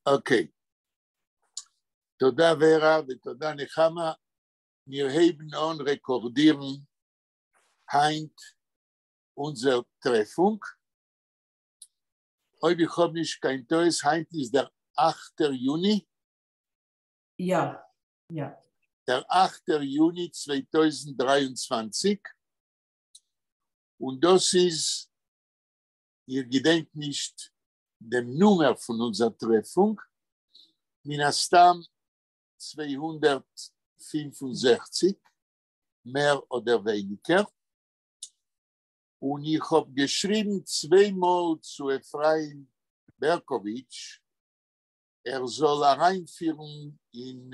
Okay. תודה ורה ותודה נחמה. מיר הייבן אן רעקארדירן היינט אונזער טרעפונג. אויב איך האב נישט קיין טעות, היינט איז דער אכטער יוני. יא, יא. דער אכטער יוני 2023, און דאס איז, איך געדענק נישט דעם נומער פון אונזער טרעפונג, מן הסתם 265, מער אדער ווייניגער, און איך האב געשריבן צוויי מאל צו אפרים בערקאוויטש ער זאל אריינפירן אין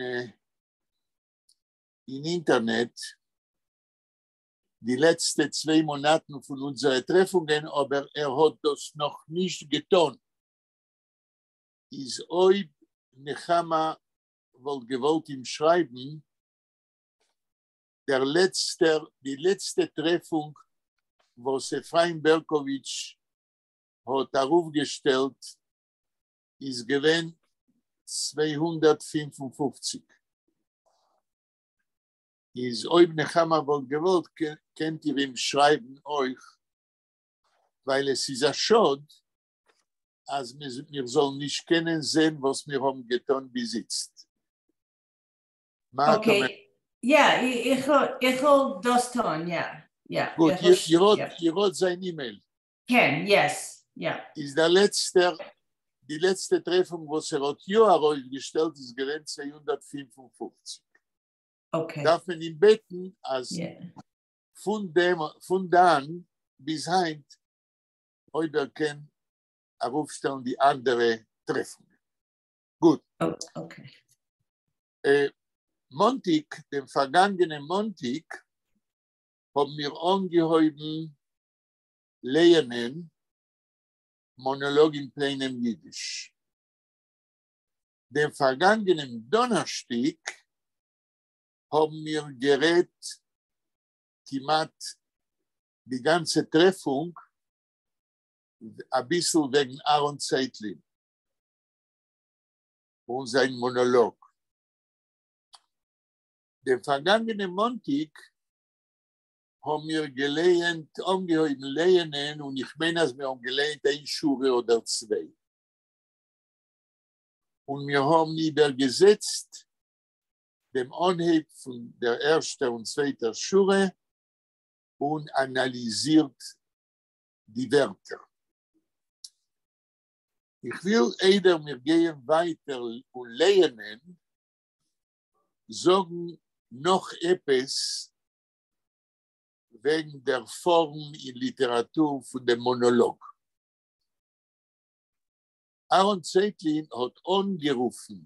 אין אינטערנעט די לעצטע צוויי מאנאטן פון אונזערע טרעפונגען, אבער ער האט דאס נאך נישט געטון. איז אויב נחמה וואלט געוואלט אים שרייבן, דער לעצטער, די לעצטע טרעפונג וואס אפרים בערקאוויטש האט ארויפגעשטעלט איז געווען 255. איז אויב נחמה וואלט געוואלט, קענט איר אים שרייבן אויך, ווייל עס איז א שאד אז מיר זאלן נישט קענען זען וואס מיר האבן געטון ביז איצט. Okay, יא, איך וועל דאס טון, יא. יא. גוט, איר האט זיין אימעיל? כן, yes, יא. איז דער לעצטער, די לעצטע טרעפונג וואס ער האט יא ארויפגעשטעלט איז געווען 255. Okay. דארף מען אים בעטן אז פון דעם, פון דאן ביז היינט, אויב ער קען ארויפשטעלן די אנדערע טרעפונגען. גוט. Okay. מאנטיק, דעם פארגאנגענעם מאנטיק, האבן מיר אנגעהויבן לייענען מאנאלאג אין פליינעם אידיש. דעם פארגאנגענעם דאנערשטיק האבן מיר גערעדט כמעט די גאנצע טרעפונג אביסל וועגן אהרן צייטלין און זיין מאנאלאג. דעם פארגאנגענעם מאנטיק האבן מיר געלייענט, אנגעהויבן לייענען, און איך מיין אז מיר האבן געלייענט איין שורה אדער צוויי. און מיר האבן איבערגעזעצט דעם אנהייב פון דער ערשטער און צווייטער שורה און אנאליזירט די ווערטער. איך וויל איידער מיר גייען ווייטער און לייענען, זאגן נאך עפעס וועגן דער פארם אין ליטעראטור פון דעם מאנאלאג. אהרן צייטלין האט אנגערופן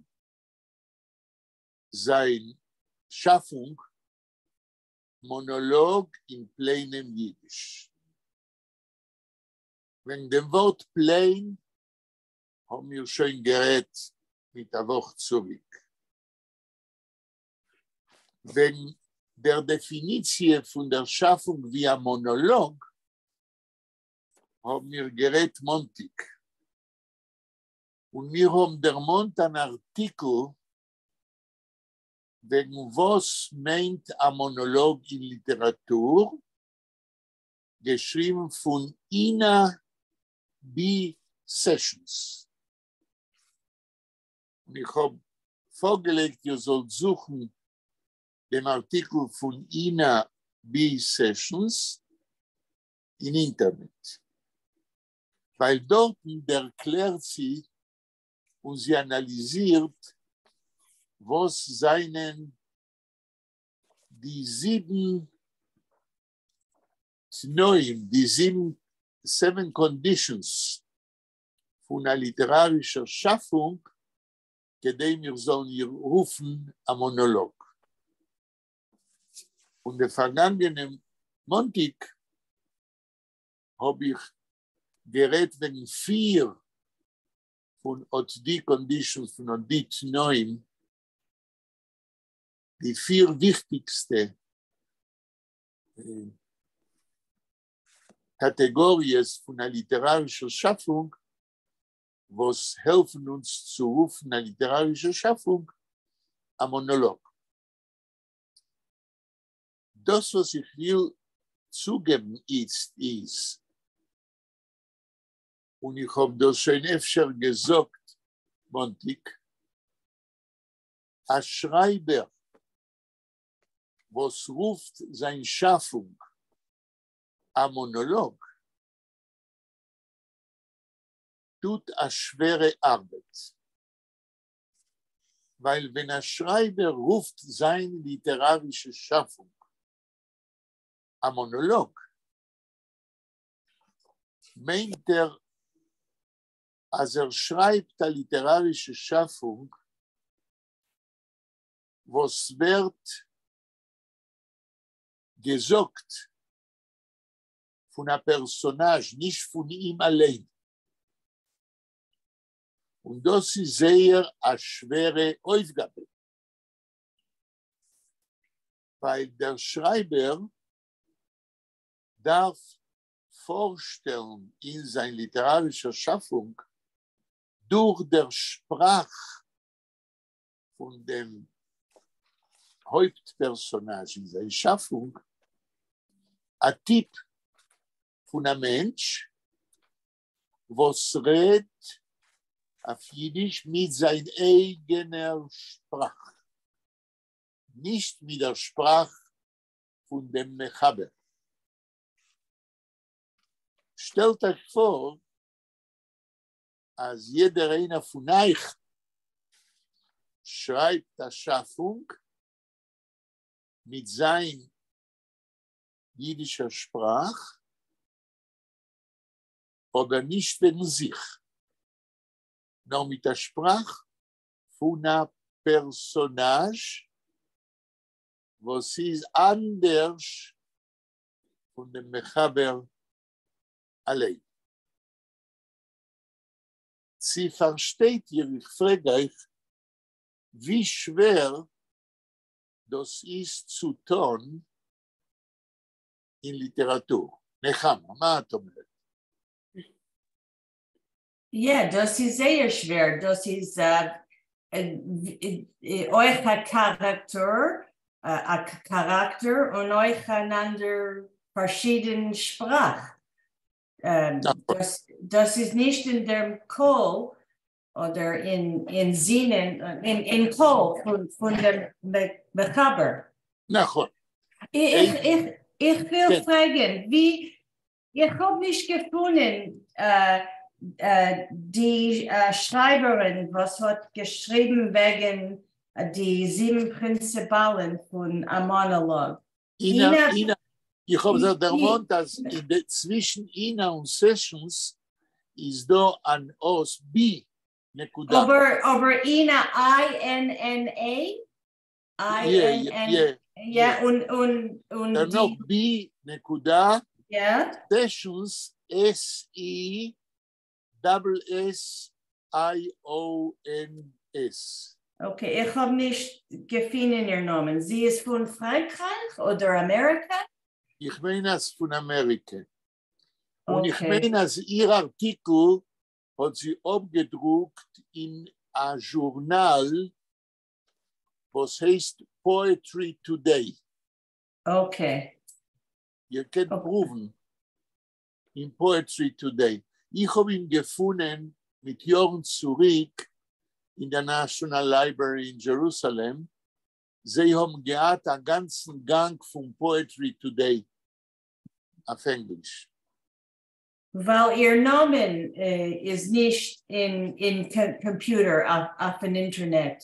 זיין שאפונג מאנאלאג אין פליינעם אידיש. וועגן דעם ווארט פליין האבן מיר שוין גערעדט מיט א וואך צוריק. וועגן דער דעפיניציע פון דער שאפונג ווי א מאנאלאג האבן מיר גערעדט מאנטיק. און מיר האבן דערמאנט אן ארטיקל וועגן וואס מיינט א מאנאלאג אין ליטעראטור, געשריבן פון אינה בי סעשאנס. און איך האב פארגעלייגט איר זאלט זוכן דעם ארטיקל פון אינה בי סעשאנס אין אינטערנעט, ווייל דארטן ערקלערט זי און זי אנאליזירט וואס זענען די זיבן תנאים, די זיבן, seven conditions פון א ליטערארישער שאפונג, כדי מיר זאלן איר רופן א מאנאלאג. און דעם פארגאנגענעם מאנטיק האב איך גערעדט וועגן פיר פון אט די conditions, פון אט די תנאים, די פיר וויכטיגסטע קאטעגאריעס פון א ליטערארישער שאפונג. וואָס העלפֿן אונדז צו רופֿן אַ ליטעראַרישע שאַפֿונג אַ מאָנאָלאָג. דאָס, וואָס איך וויל צוגעבן איצט איז, און איך האָב דאָס שוין אפֿשר געזאָגט מאָנטיק, אַ שרײַבער, וואָס רופֿט זײַן שאַפֿונג אַ מאָנאָלאָג, טוט אַ שווערע אַרבעט. ווײַל ווען אַ שרײַבער רופֿט זײַן ליטעראַרישע שאַפֿונג אַ מאָנאָלאָג, מיינט ער, אַז ער שרײַבט אַ ליטעראַרישע שאַפֿונג, וואָס ווערט געזאָגט פֿון אַ פּערסאָנאַזש, נישט פֿון אים אַליין. און דאָס איז זייער אַ שווערע אויפֿגאַבע. ווײַל דער שרײַבער דאַרף פֿאָרשטעלן אין זײַן ליטעראַרישער שאַפֿונג דורך דער שפּראַך פֿון דעם הויפּט־פּערסאָנאַזש אין זײַן שאַפֿונג אַ טיפּ פֿון אַ מענטש, וואָס רעדט אויף ייִדיש מיט זײַן אייגענער שפּראַך, נישט מיט דער שפּראַך פֿון דעם מחבר. שטעלט אײַך פֿאָר, אַז יעדער איינער פֿון אײַך שרײַבט אַ שאַפֿונג מיט זײַן ייִדישער שפּראַך, אָבער נישט וועגן זיך, נאָר מיט אַ שפּראַך פֿון אַ פּערסאָנאַזש, וואָס איז אַנדערש פֿון דעם מחבר אַליין. צי פֿאַרשטייט איר, איך פֿרעג אײַך, ווי שווער דאָס איז צו טאָן אין ליטעראַטור? נחמה, מה את אומרת? יאָ, דאָס איז זייער שווער. דאָס איז אויך אַ כאַראַקטער, אַ כאַראַקטער און אויך אַן אַנדער פֿאַרשיידן שפּראַך. דאָס, דאָס איז נישט אין דעם קול אָדער אין זינען, אין קול פֿון דעם מחבר. נכון. איך וויל פֿרעגן, ווי איך האָב נישט געפֿונען די שרײַבערין, וואָס האָט געשריבן וועגן די זיבן פּרינציפּאַלן פֿון אַ מאָנאָלאָג. אינאַ, אינאַ, איך האָב זיך דערמאָנט, אַז אין די, צווישן אינאַ און Sessions איז דאָ אַן אות B נקודה. אָבער אינאַ I-N-N-A? I-N-N, יאָ, און דערנאָך B נקודה, Sessions S-E double S I-O-N-S. Okay, איך האָב נישט געפֿונען איר נאָמען. זי איז פֿון פֿראַנקרײַך אָדער אַמעריקע? איך מיין, אַז פֿון אַמעריקע. און איך מיין, אַז איר אַרטיקל האָט זי אָפּגעדרוקט אין אַ זשורנאַל, וואָס הייסט Poetry Today. איר קענט פּרוּוון אין Poetry Today. איך האָב אים געפֿונען מיט יאָרן צוריק אין דער National Library אין Jerusalem. זיי האָבן געהאַט אַ גאַנצן גאַנג פֿון Poetry Today אויף ענגליש. ווײַל איר נאָמען איז נישט אין קאָמפּיוטער אויפֿן אינטערנעט.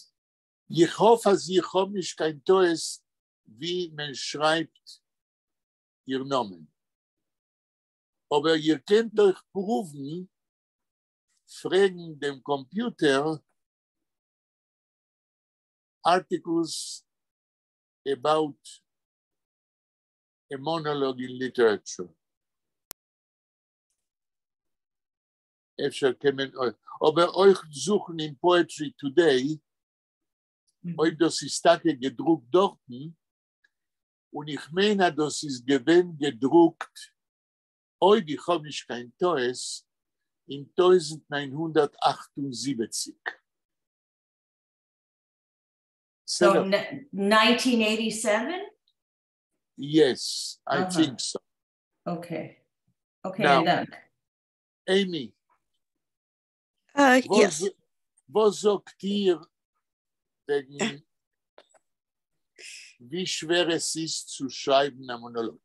איך האָף, אַז איך האָב נישט קיין טעות, ווי מען שרײַבט איר נאָמען. אָבער איר קענט אויך פּרוּוון פֿרעגן דעם קאָמפּיוטער articles about a monologue in literature. אפֿשר קען מען אויך, אָבער אויך זוכן אין Poetry Today, אויב דאָס איז טאַקע געדרוקט דאָרטן, און איך מיין, אַז דאָס איז געווען געדרוקט, אויב איך האָב נישט קיין טעות, אין 1978. So 1987? Yes, I think so. Okay. Okay, Now, Amy. Yes. וואָס זאָגט איר וועגן ווי שווער עס איז צו שרײַבן אַ מאָנאָלאָג?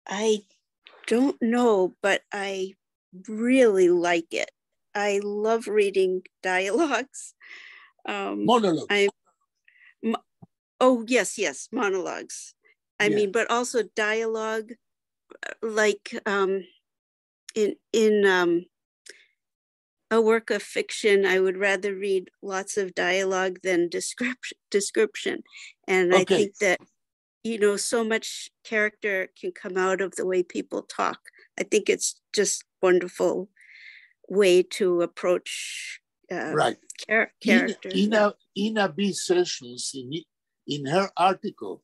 I don't know, but I really like it. I love reading dialogues. Monologues. Oh, yes, yes, monologues. I mean, but also dialogue, like in a work of fiction, I would rather read lots of dialogue than description. And I think that, so much character can come out of the way people talk. I think it's just wonderful way to approach characters. Ina B. Sessions, in her article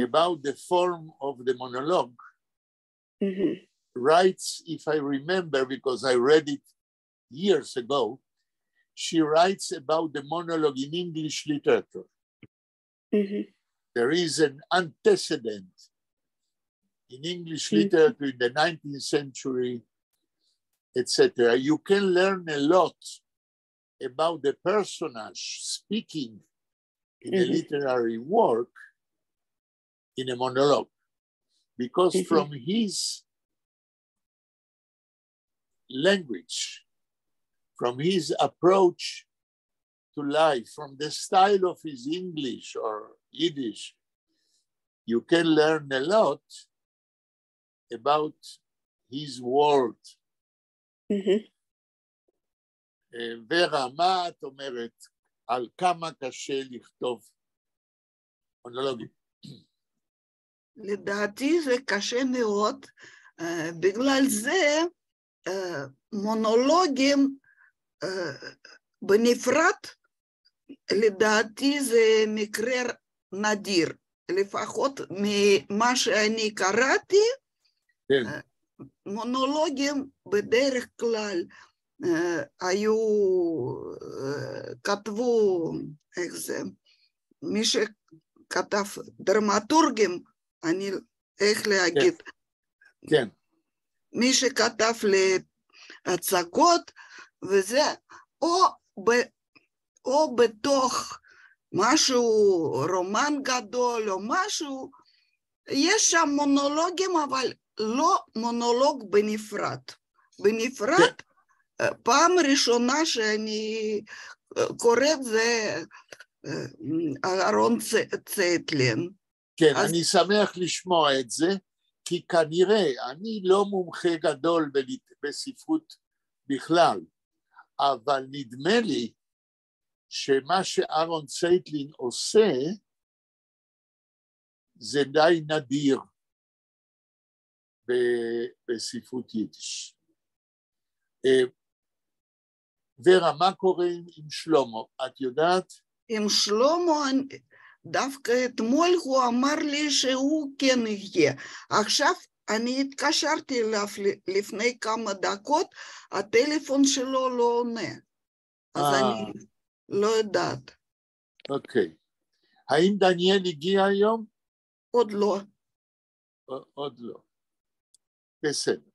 about the form of the monologue, writes, if I remember, because I read it years ago, she writes about the monologue in English literature. There is an antecedent in English literature in the 19th century, etc. You can learn a lot about the personage speaking in a literary work in a monologue, because from his language, from his approach to life, from the style of his English or Yiddish, you can learn a lot about his world. ורה, מה את אומרת על כמה קשה לכתוב מונולוגים? לדעתי זה קשה מאוד, בגלל זה מונולוגים בנפרד, לדעתי זה מקרה נדיר, לפחות ממה שאני קראתי, מונולוגים בדרך כלל היו, כתבו, איך זה, מי שכתב דרמטורגים, אני, איך להגיד? מי שכתב להצגות, וזה או בתוך משהו, רומן גדול או משהו, יש שם מונולוגים, אבל לא מונולוג בנפרד. בנפרד, פעם ראשונה שאני קוראת זה אהרון צייטלין. כן, אני שמח לשמוע את זה, כי כנראה, אני לא מומחה גדול בספרות בכלל, אבל נדמה לי שמה שאהרון צייטלין עושה, זה די נדיר בספרות יידיש. ורה, מה קורה עם שלמה? את יודעת? עם שלמה, דווקא אתמול הוא אמר לי שהוא כן יהיה. עכשיו אני התקשרתי אליו לפני כמה דקות, הטלפון שלו לא עונה. אז אני לא יודעת. אוקיי. האם דניאל הגיע היום? עוד לא. עוד לא. בסדר.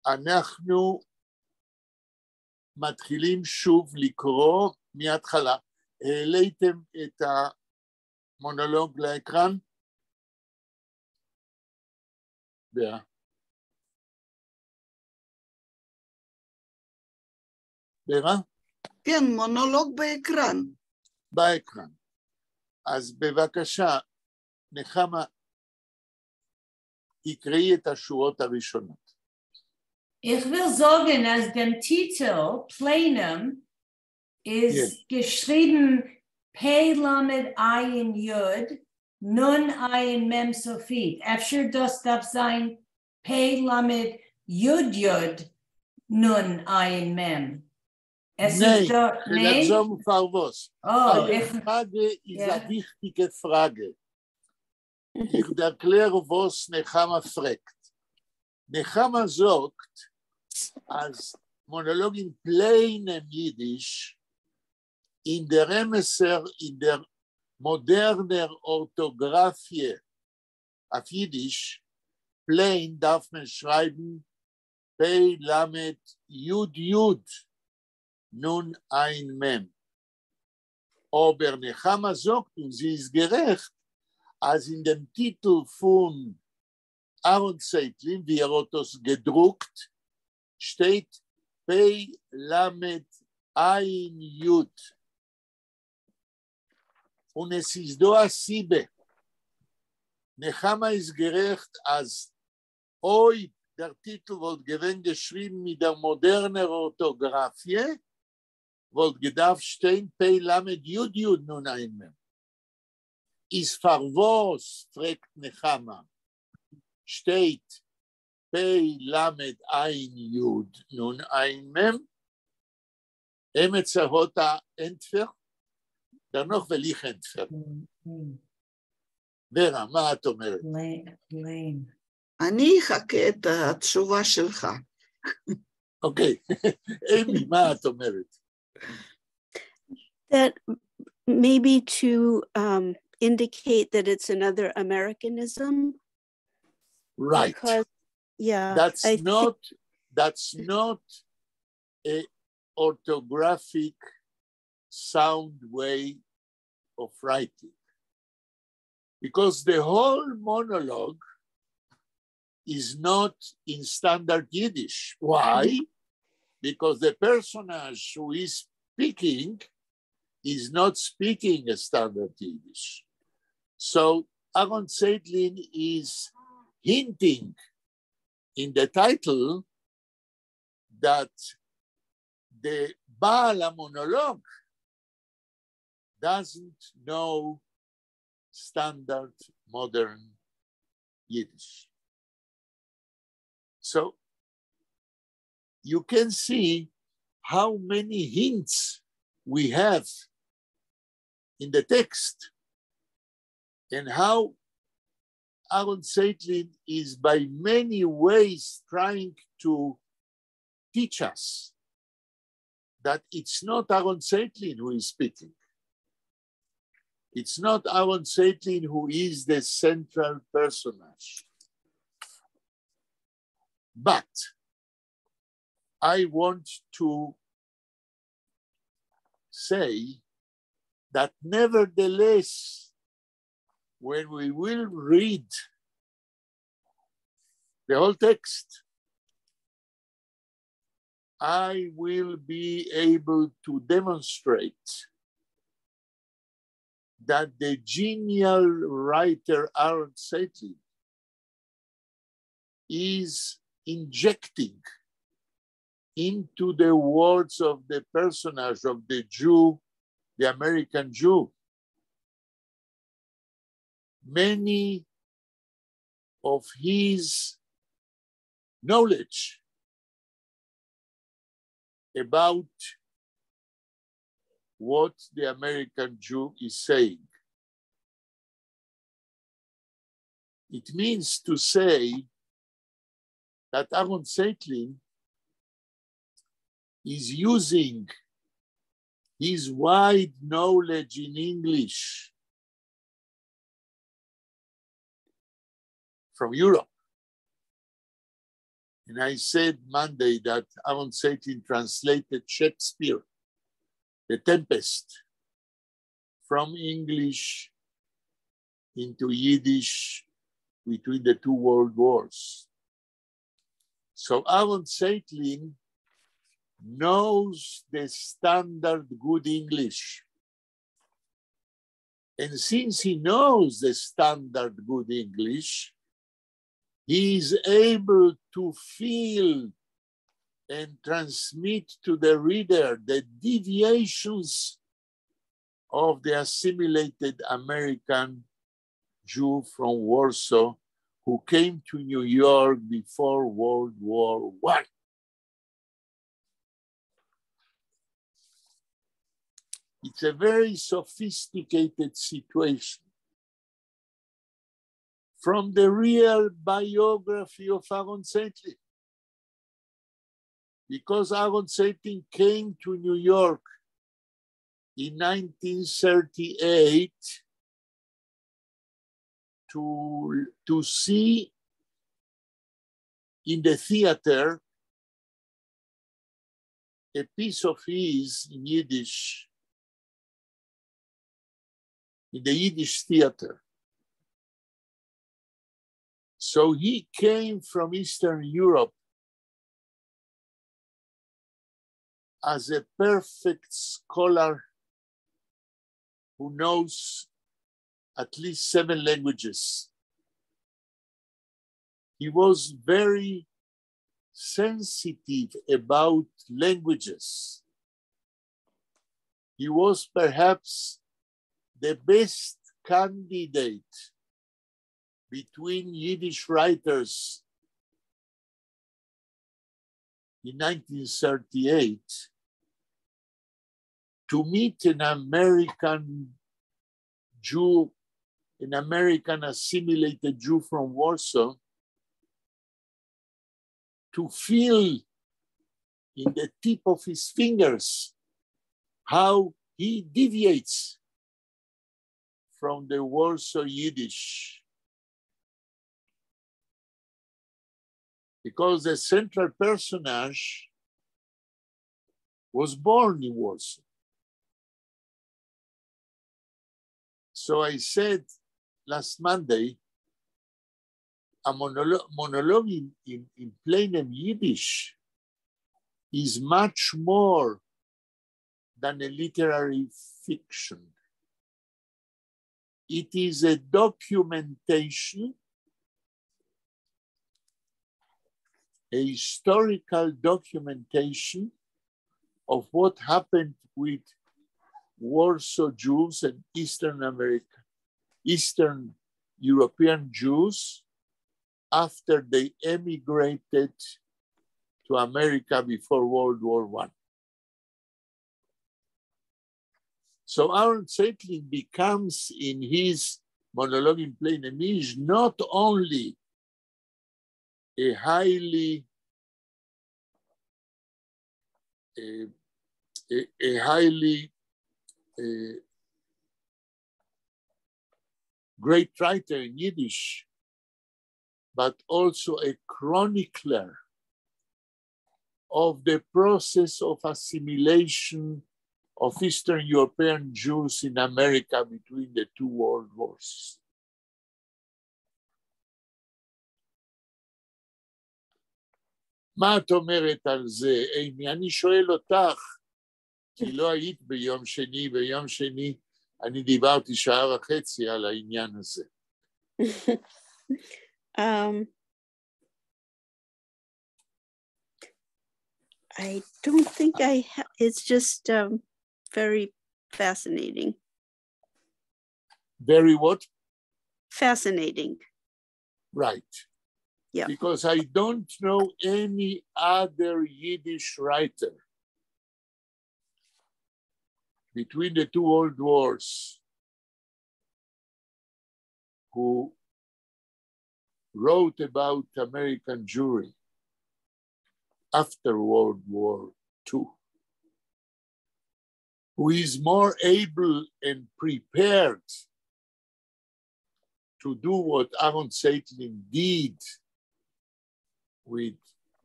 אנחנו מתחילים שוב לקרוא מההתחלה. העליתם את המונולוג לאקרן? ורה. ורה? כן, מונולוג באקרן. באקרן. אז בבקשה, נחמה, תקראי את השורות הראשונות. איך וויל זאָגן, אַז דעם טיטל, פּלענום, איז געשריבן פּא למד עין יוד, נון עין מם סופית. אפשר דאָס דאַרף זײַן פּא למד יוד יוד, נון עין מם. עס איז ניין, דאָ, ניין? כ'וועל זאָגן פֿאַר וואָס. Oh, אײַער פֿראַגע איז אַ וויכטיקע פֿראַגע. איך דערקלער, וואָס נחמה פֿרעגט. נחמה זאָגט, אַז מאָנאָלאָג אין פּלעינעם ייִדיש אין דער אמתער, אין דער מאָדערנער אָרטאָגראַפֿיע אויף ייִדיש, פּלעין דאַרף מען שרײַבן פּ למד יוד יוד נון עין מם. אָבער נחמה זאָגט, און זי איז גערעכט, אַז אין דעם טיטל פֿון אַהרן צייטלין, ווי ער האָט דאָס געדרוקט, שטייט פּ למד עין יוד. און עס איז דאָ אַ סיבה. נחמה איז גערעכט, אַז אויב דער טיטל וואָלט געווען געשריבן מיט דער מאָדערנער אָרטאָגראַפֿיע, וואָלט געדאַרפֿט שטיין פּ למד יוד יוד נון עין מם. איז פֿאַר וואָס, פֿרעגט נחמה, שטייט פּ למד עין יוד נון עין מם? עמעצער האָט אַ ענטפֿער? דערנאָך וועל איך ענטפֿערן. ורה, מה את אומרת? אני אחכה את התשובה שלך. אוקיי, אמי, מה את אומרת? That maybe to indicate that it's another Americanism. Right. Because, yeah. That's not, that's not a orthographic sound way of writing. Because the whole monologue is not in standard Yiddish. Why? Because the personage who is speaking is not speaking a standard Yiddish. So Aaron Zeitlin is hinting in the title that the בעל המונולוג doesn't know standard modern Yiddish. So you can see how many hints we have in the text and how Aaron Zeitlin is by many ways trying to teach us that it's not Aaron Zeitlin who is speaking. It's not Aaron Zeitlin who is the central personage. But I want to say that nevertheless, when we will read the whole text, I will be able to demonstrate that the genial writer Aaron Zeitlin is injecting into the words of the personage of the Jew, the American Jew, many of his knowledge about what the American Jew is saying. It means to say that Aaron Zeitlin is using his wide knowledge in English from Europe. And I said Monday that Aaron Zeitlin translated Shakespeare, The Tempest, from English into Yiddish between the two world wars. So Aaron Zeitlin knows the standard good English. And since he knows the standard good English, he is able to feel and transmit to the reader the deviations of the assimilated American Jew from Warsaw who came to New York before World War I. It's a very sophisticated situation. From the real biography of Aaron Zeitlin. Because Aaron Zeitlin came to New York in 1938 to see in the theater a piece of his in Yiddish, in the Yiddish theater. So he came from Eastern Europe as a perfect scholar who knows at least 7 languages. He was very sensitive about languages. He was perhaps the best candidate between Yiddish writers in 1938 to meet an American Jew, an American assimilated Jew from Warsaw, to feel in the tip of his fingers how he deviates from the Warsaw Yiddish. Because the central personage was born in Warsaw. So I said last Monday, a monologue in plain and Yiddish is much more than a literary fiction. It is a documentation, a historical documentation of what happened with Warsaw Jews and Eastern America, Eastern European Jews after they emigrated to America before World War I. So Aaron Zeitlin becomes in his monologue in plain Yiddish not only a highly a highly great writer in Yiddish, but also a chronicler of the process of assimilation of Eastern European Jews in America between the two world wars. מה את אומרת על זה, אימי? אני שואל אותך, כי לא היית ביום שני, ביום שני אני דיברתי שעה וחצי על העניין הזה. I don't think I, it's just very fascinating. Very what? Fascinating. Right. Yeah. Because I don't know any other Yiddish writer between the two world wars who wrote about American Jewry after World War II, who is more able and prepared to do what Aaron Zeitlin did with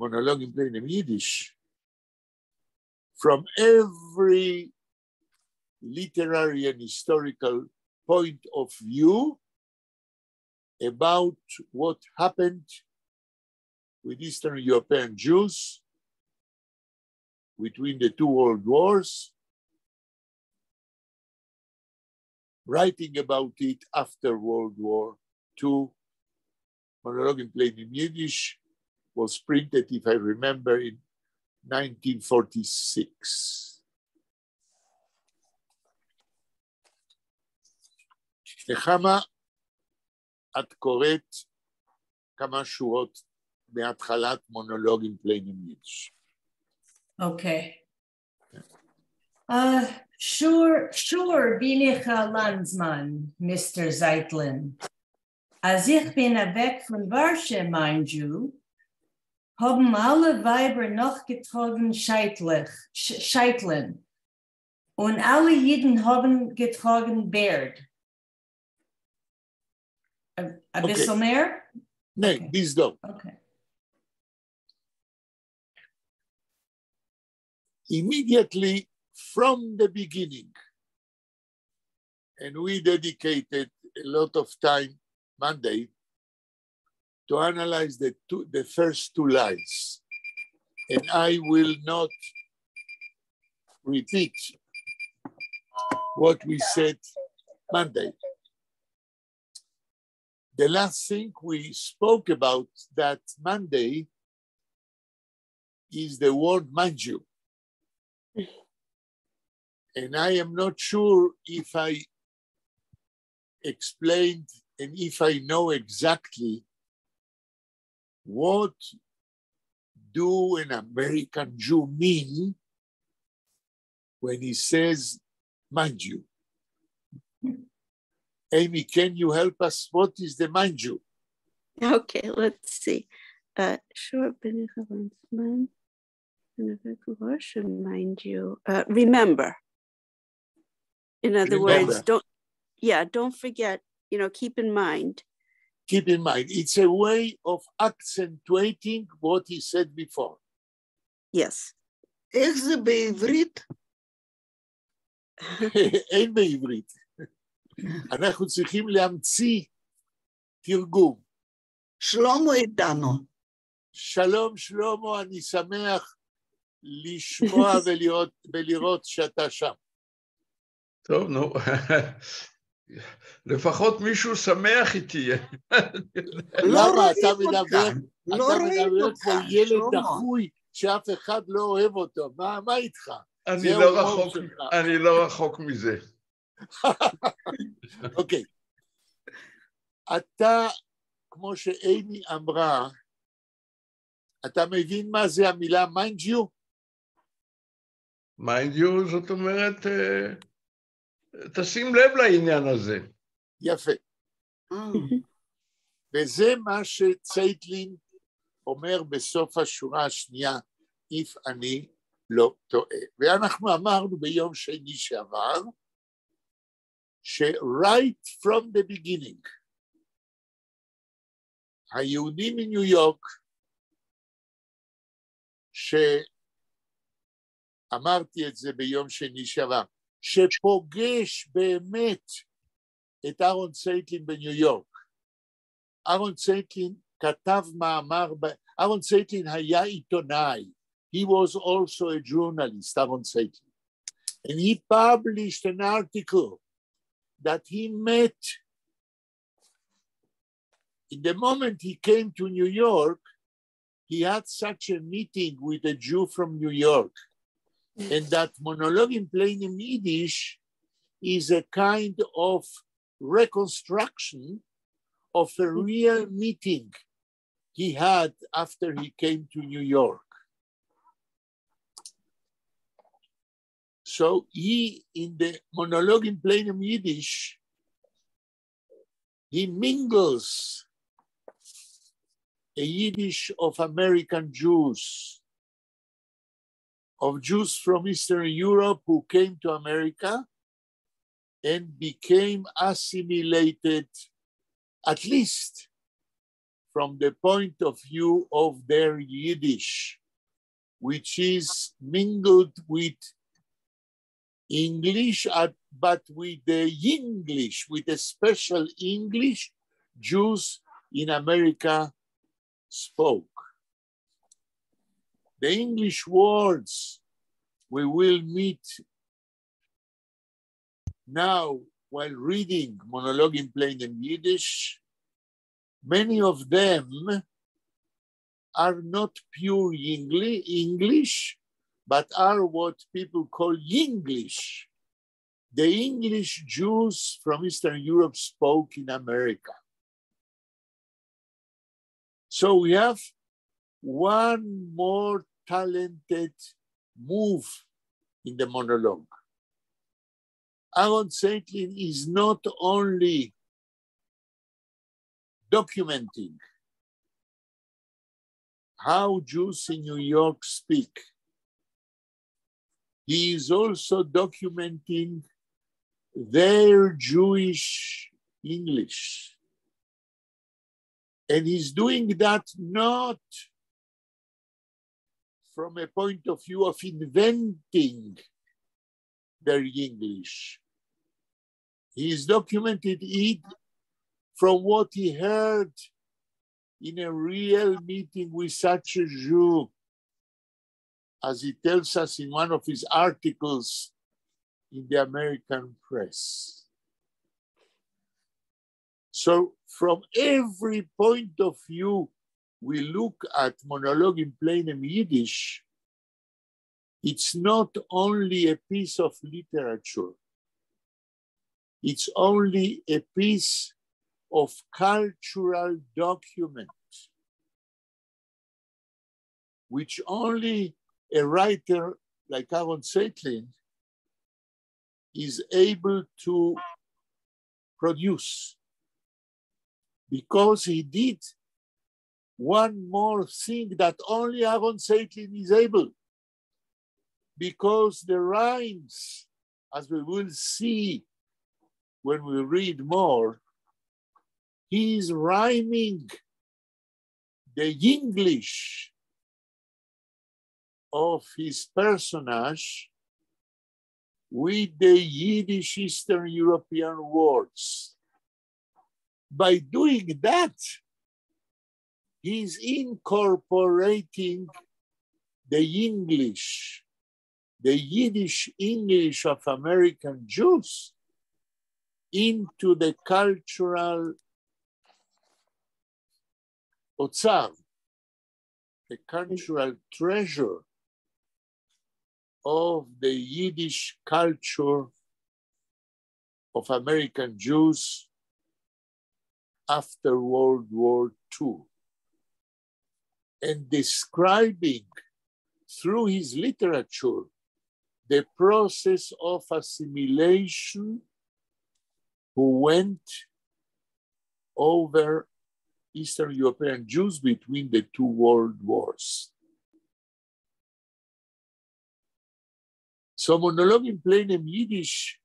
monologue in plain Yiddish, from every literary and historical point of view about what happened with Eastern European Jews between the two world wars, writing about it after World War II. Monologue in plain Yiddish was printed, if I remember, in 1946. נחמה, את קוראת כמה שורות מהתחלת מונולוג in plain Yiddish. Okay. Sure, בין איך אַ לאַנדסמאַן, Mr. Zeitlin. אַז איך בין אַוועק פֿון וואַרשע, mind you, האָבן אַלע ווײַבער נאָך געטראָגן שייטלעך, שייטלען. און אַלע ייִדן האָבן געטראָגן בערד. אַ ביסל מער? ניין, ביז דאָ. Okay. Immediately from the beginning, and we dedicated a lot of time Monday to analyze the first two lines. And I will not repeat what we said Monday. The last thing we spoke about that Monday is the word mind you. And I am not sure if I explained and if I know exactly what do an American Jew mean when he says, mind you. Amy, can you help us? What is the mind you? Okay, let's see. Sure, mind you. Remember. In other Remember. words, don't forget, keep in mind. Keep in mind, it's a way of accentuating what he said before. Yes. איך זה בעברית? אין בעברית. אנחנו צריכים להמציא תרגום. שלמה איתנו. שלום שלמה, אני שמח לשמוע ולראות שאתה שם. טוב, נו, לפחות מישהו שמח איתי. לא למה אתה רואים אותך, מדבר, לא אתה רואים מדבר אותך, כמו ילד שלמה. דחוי שאף אחד לא אוהב אותו, מה איתך? אני זה לא ההומור רחוק, שלך. אני לא רחוק מזה. אוקיי. אתה, כמו שאימי אמרה, אתה מבין מה זה המילה mind you? mind you, זאת אומרת, תשים לב לעניין הזה. יפה. וזה מה שצייטלין אומר בסוף השורה השנייה, if אני לא טועה. ואנחנו אמרנו ביום שני שעבר, ש-right from the beginning, היהודים מניו יורק, שאמרתי את זה ביום שני שעבר, שפוגש באמת את אהרון צייטלין בניו יורק. אהרון צייטלין כתב מאמר, אהרון צייטלין היה עיתונאי, he was also a journalist, אהרון צייטלין, and he published an article that he met in the moment he came to New York, he had such a meeting with a Jew from New York. And that monologue in plain Yiddish is a kind of reconstruction of a real meeting he had after he came to New York. So he, in the monologue in plain Yiddish, he mingles a Yiddish of American Jews, of Jews from Eastern Europe who came to America and became assimilated, at least from the point of view of their Yiddish, which is mingled with English, but with the Yinglish, with a special English Jews in America spoke. The English words we will meet now while reading monologue in plain Yiddish, many of them are not pure English, but are what people call Yinglish. The English Jews from Eastern Europe spoke in America. So we have one more talented move in the monologue. Aaron Zeitlin is not only documenting how Jews in New York speak, he is also documenting their Jewish English. And he's doing that not from a point of view of inventing their English. He's documented it from what he heard in a real meeting with such a Jew, as he tells us in one of his articles in the American press. So from every point of view, we look at Monologue in Plain Yiddish, it's not only a piece of literature, it's only a piece of cultural document, which only a writer like Aaron Zeitlin is able to produce, because he did one more thing that only Aaron Zeitlin is able, because the rhymes, as we will see when we read more, he is rhyming the English of his personage with the Yiddish Eastern European words. By doing that, he's incorporating the English, the Yiddish English of American Jews into the cultural אוצר, the cultural treasure of the Yiddish culture of American Jews after World War II, and describing through his literature the process of assimilation who went over Eastern European Jews between the two world wars. So Monologue in Plain Yiddish,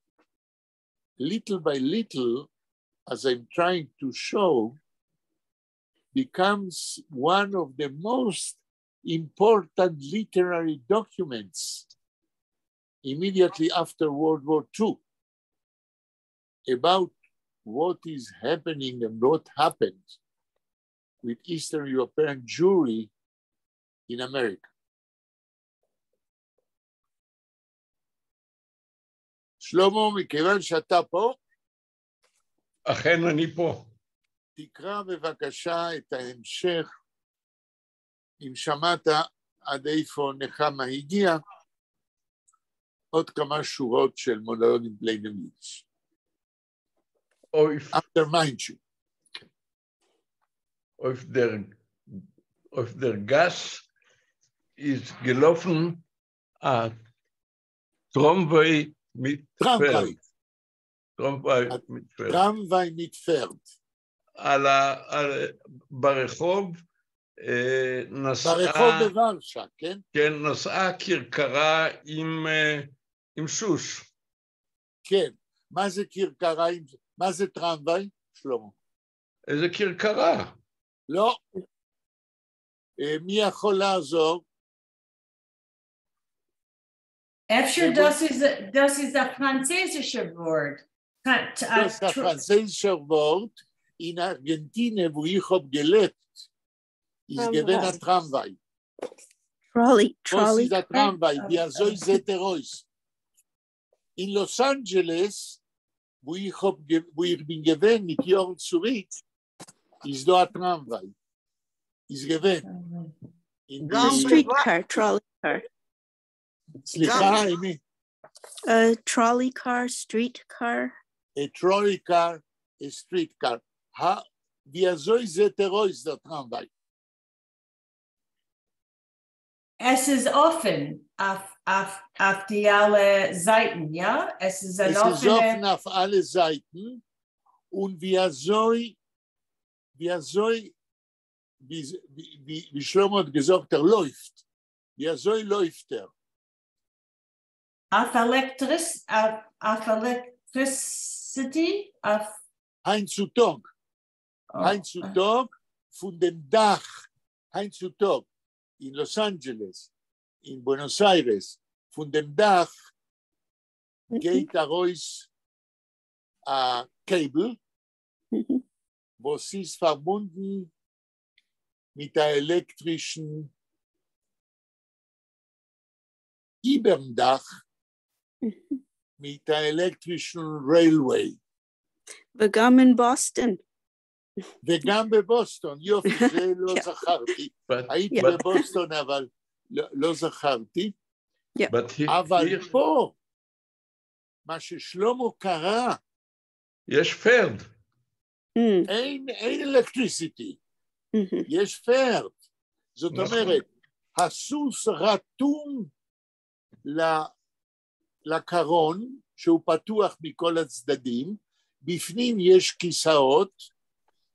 little by little, as I'm trying to show, becomes one of the most important literary documents immediately after World War II about what is happening and what happened with Eastern European Jewry in America. שלמה, מכיוון שאתה פה, אכן אני פה. תקרא בבקשה את ההמשך, אם שמעת עד איפה נחמה הגיעה, עוד כמה שורות של מונולוג אין פליינעם יידיש. אויף, After mind you. אויף דער, אויף דער גאַס איז געלאָפֿן אַ טראַמוויי מיט טראַמוויי. פֿערד. טראַמוויי מיט פֿערד. טראַמוויי מיט פֿערד. על ה, על, ברחוב נסעה... ברחוב בוורשה, כן? כן, נסעה כרכרה עם סוס. כן. מה זה כרכרה? מה זה טרמווי, שלמה? איזה כרכרה? לא. מי יכול לעזור? אפשר דאָס איז אַ פֿראַנצויזישער וואָרט. דאָס איז אַ פֿראַנצויזישער וואָרט. אין אַרגענטינע, וווּ איך האָב געלעבט, איז געווען אַ טראַמוויי. Trolley, וואָס trolley. איז אַ טראַמוויי? ווי אַזוי זעט ער אויס? אין לאָס אַנדזשעלעס, וווּ איך האָב וווּ איך בין געווען מיט יאָרן צוריק, איז דאָ אַ טראַמוויי. איז געווען. אין גם די- Streetcar, trolley car. סליחה, אימי. A trolley car, street car. A trolley car, a street car. ווי אַזוי זעט ער אויס, דער טראַמוויי? עס איז אָפֿן אויף די אַלע זײַטן, יאָ? עס איז אַן עס איז אָפֿענע אָפֿן אויף אַלע זײַטן. און ווי אַזוי ווי אזוי, ווי שלמה האט געזאגט ער לויפט, ווי אזוי לויפט ער? אויף electricity? אויף. היינט צו טאג, היינט צו טאג פון דעם דאך, היינט צו טאג אין לאס אנדזשעלעס, אין בוענאס איירעס, פון דעם דאך גייט ארויס א cable וואס איז פארבונדן מיט א עלעקטרישן איבערן דאך מיט א עלעקטרישן railway. וגם אין באסטאן. וגם בבוסטון, יופי, זה לא זכרתי. הייתי בבוסטון אבל לא זכרתי. אבל פה, מה ששלמה קרא, יש פערד. אין electricity, יש פערד. זאת אומרת, הסוס רתום לקרון, שהוא פתוח מכל הצדדים, בפנים יש כיסאות,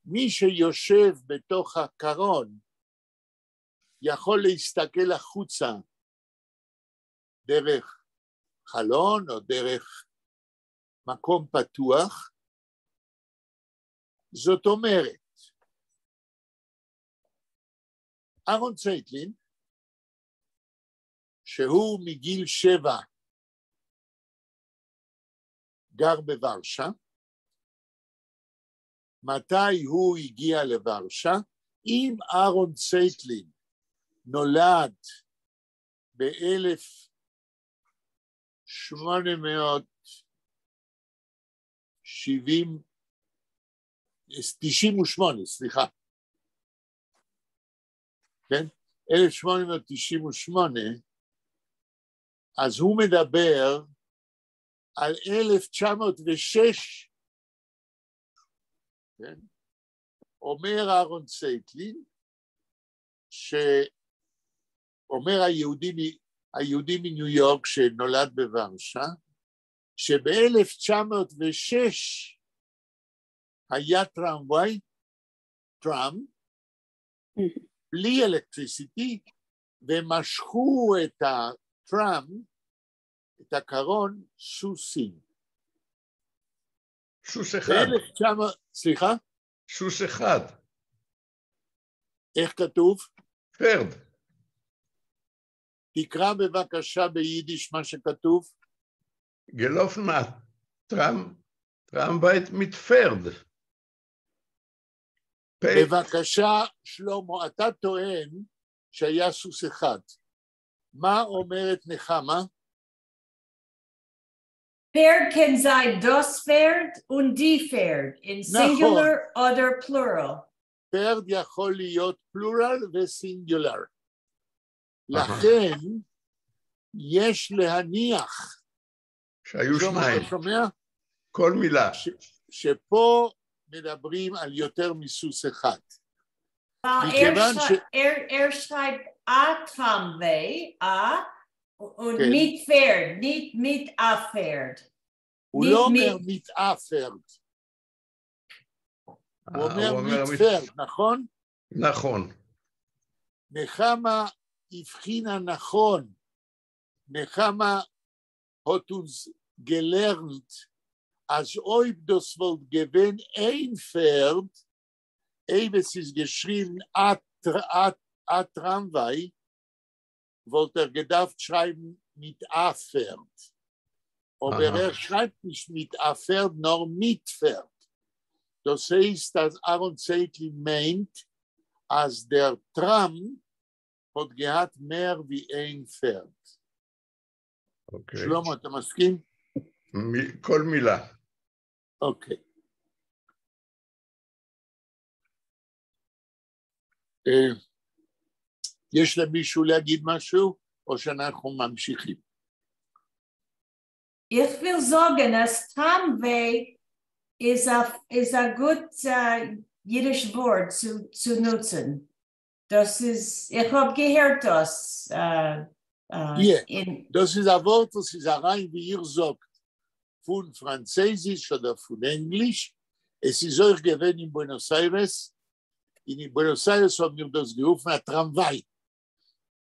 מי שיושב בתוך הקרון יכול להסתכל החוצה דרך חלון או דרך מקום פתוח. זאת אומרת, אהרון צייטלין, שהוא מגיל 7 גר בוורשה, מתי הוא הגיע לוורשה? אם אהרון צייטלין נולד ב-1898, סליחה, כן? 1898, אז הוא מדבר על 1906, כן? אומר אהרון צייטלין, שאומר היהודי מניו יורק שנולד בוורשה, שב-1906 היה טרמווי, טראם, בלי electricity, ומשכו את הטראם, את הקרון, סוסים. סוס אחד. סליחה? סוס אחד. איך כתוב? פערד. תקרא בבקשה ביידיש מה שכתוב. געלאָפֿן אַ טראַם, טראַמוויי מיט פֿערד. בבקשה, שלמה, אתה טוען שהיה סוס אחד. מה אומרת נחמה? פערד קען זײַן דאָס פערד און די פערד, in singular אָדער plural. פערד יכול להיות plural ו singular. לכן יש להניח, שהיו שניים. אתה שומע? כל מילה. שפה מדברים על יותר מסוס אחד. ער שרײַבט אַ טראַמוויי, אַ, און מיט פערד, ניט מיט אַ פערד. הוא לא אומר מיט אַ פערד. הוא אומר מיט פערד, נכון? נכון. נחמה הבחינה נכון. נחמה האָט אונדז געלערנט, אַז אויב דאָס וואָלט געווען איין פערד, אויב עס איז געשריבן אַ טראַמוויי, וואָלט ער געדאַרפֿט שרײַבן מיט אַ פערד. אָבער ער שרײַבט נישט מיט אַ פערד, נאָר מיט פערד. דאָס הייסט, אַז אהרן צייטלין מיינט, אַז דער טראַם האָט געהאַט מער ווי איין פערד. אוקיי. שלמה, אתה מסכים? כל מילה. אוקיי. יש למישהו להגיד משהו, או שאנחנו ממשיכים? איך וויל זאָגן, אַז טראַמוויי איז אַ גוט ייִדיש וואָרט צו ניצן. דאָס איז, איך האָב געהערט דאָס. דאָס איז אַ וואָרט, וואָס איז אַרײַן, ווי איר זאָגט, פֿון פֿראַנצויזיש אָדער פֿון ענגליש. עס איז אויך געווען אין בוענאָס איירעס. אין בוענאָס אײַרעס האָבן מיר דאָס גערופֿן אַ טראַמווײַ.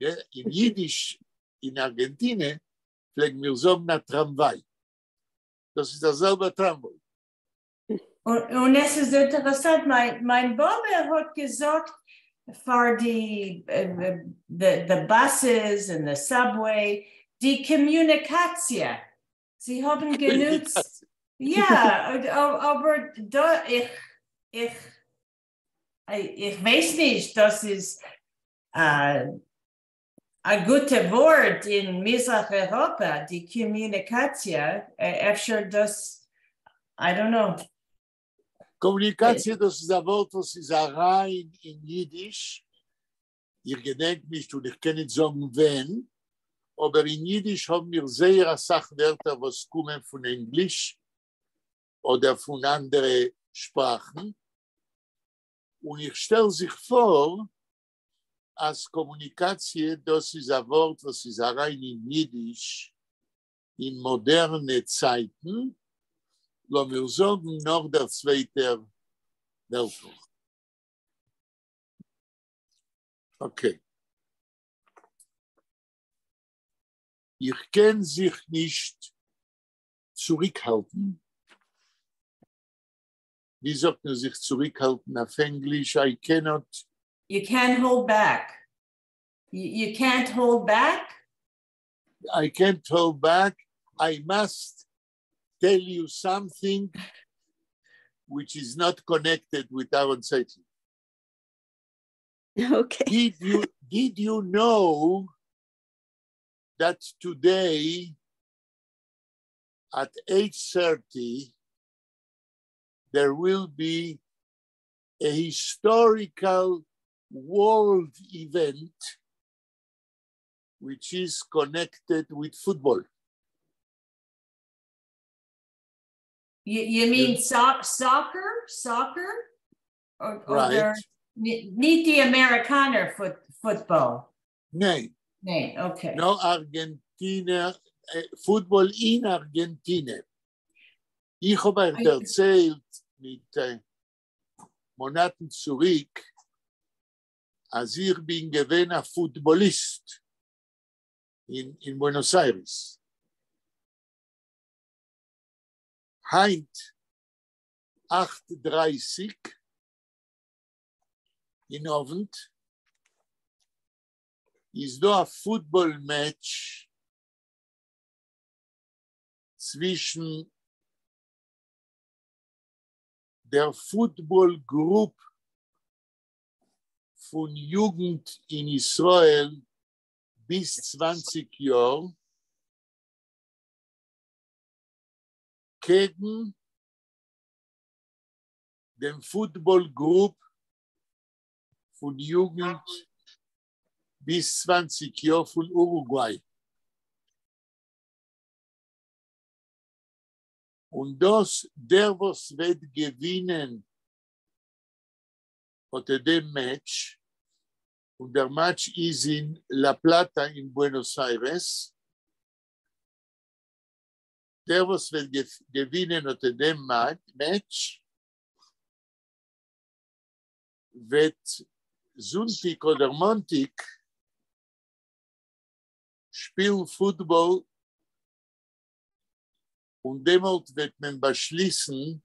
יאָ, אין ייִדיש, אין אַרגענטינע, פֿלעגן מיר זאָגן אַ טראַמווײַ. דאָס איז דער זעלבער טראַמווײַ. און עס איז אינטערעסאַנט, מײַן באָבע האָט געזאָגט פֿאַר די the buses and the subway, די קאָמוניקאַציע. זיי האָבן גענוצט, יאָ, אָבער דאָ, איך ווייס נישט, דאָס איז אַ גוטע וואָרט אין מיזרח־אייראָפּע, די קאָמוניקאַציע, אפֿשר דאָס, I don't know. קאָמוניקאַציע, דאָס איז אַ וואָרט, וואָס איז אַרײַן אין ייִדיש. איך געדענק נישט און איך קען נישט זאָגן ווען, אָבער אין ייִדיש האָבן מיר זייער אַ סך ווערטער, וואָס קומען פֿון ענגליש אָדער פֿון אַנדערע שפּראַכן. און איך שטעל זיך פֿאָר, אַז קאָמוניקאַציע, דאָס איז אַ וואָרט, וואָס איז אַרײַן אין ייִדיש אין מאָדערנע צײַטן, לאָמיר זאָגן, נאָך דער צווייטער וועלט. Okay. איך קען זיך נישט צוריקהאַלטן. ווי זאָגט מען זיך צוריקהאַלטן אויף ענגליש? I cannot. You can't hold back. You can't hold back? I can't hold back. I must tell you something which is not connected with Aaron Zeitlin. Okay. Did you know that today at 8:30 there will be a historical world event which is connected with football? You mean soccer? Soccer? Or Right. נישט די אַמעריקאַנער football? ניין. ניין, okay. No, אַרגענטינער, football אין אַרגענטינע. איך האָב אײַך דערציילט מיט מאָנאַטן צוריק, אַז איך בין געווען אַ פֿוטבאָליסט אין בוענאָס אײַרעס. הײַנט 8:30 אין אָוונט איז דאָ אַ football match צווישן דער football group פֿון יוגנט אין ישׂראל ביז 20 יאָר קעגן דעם football group פֿון יוגנט ביז 20 יאָר פֿון אורוגוויי. און דאָס, דער, וואָס וועט געווינען, אָט דעם match, און דער match איז אין La Plata אין בוענאָס אײַרעס, דער, וואָס וועט געווינען אָט דעם match, וועט זונטיק אָדער מאָנטיק שפּילן football און דעמאָלט וועט מען באַשליסן,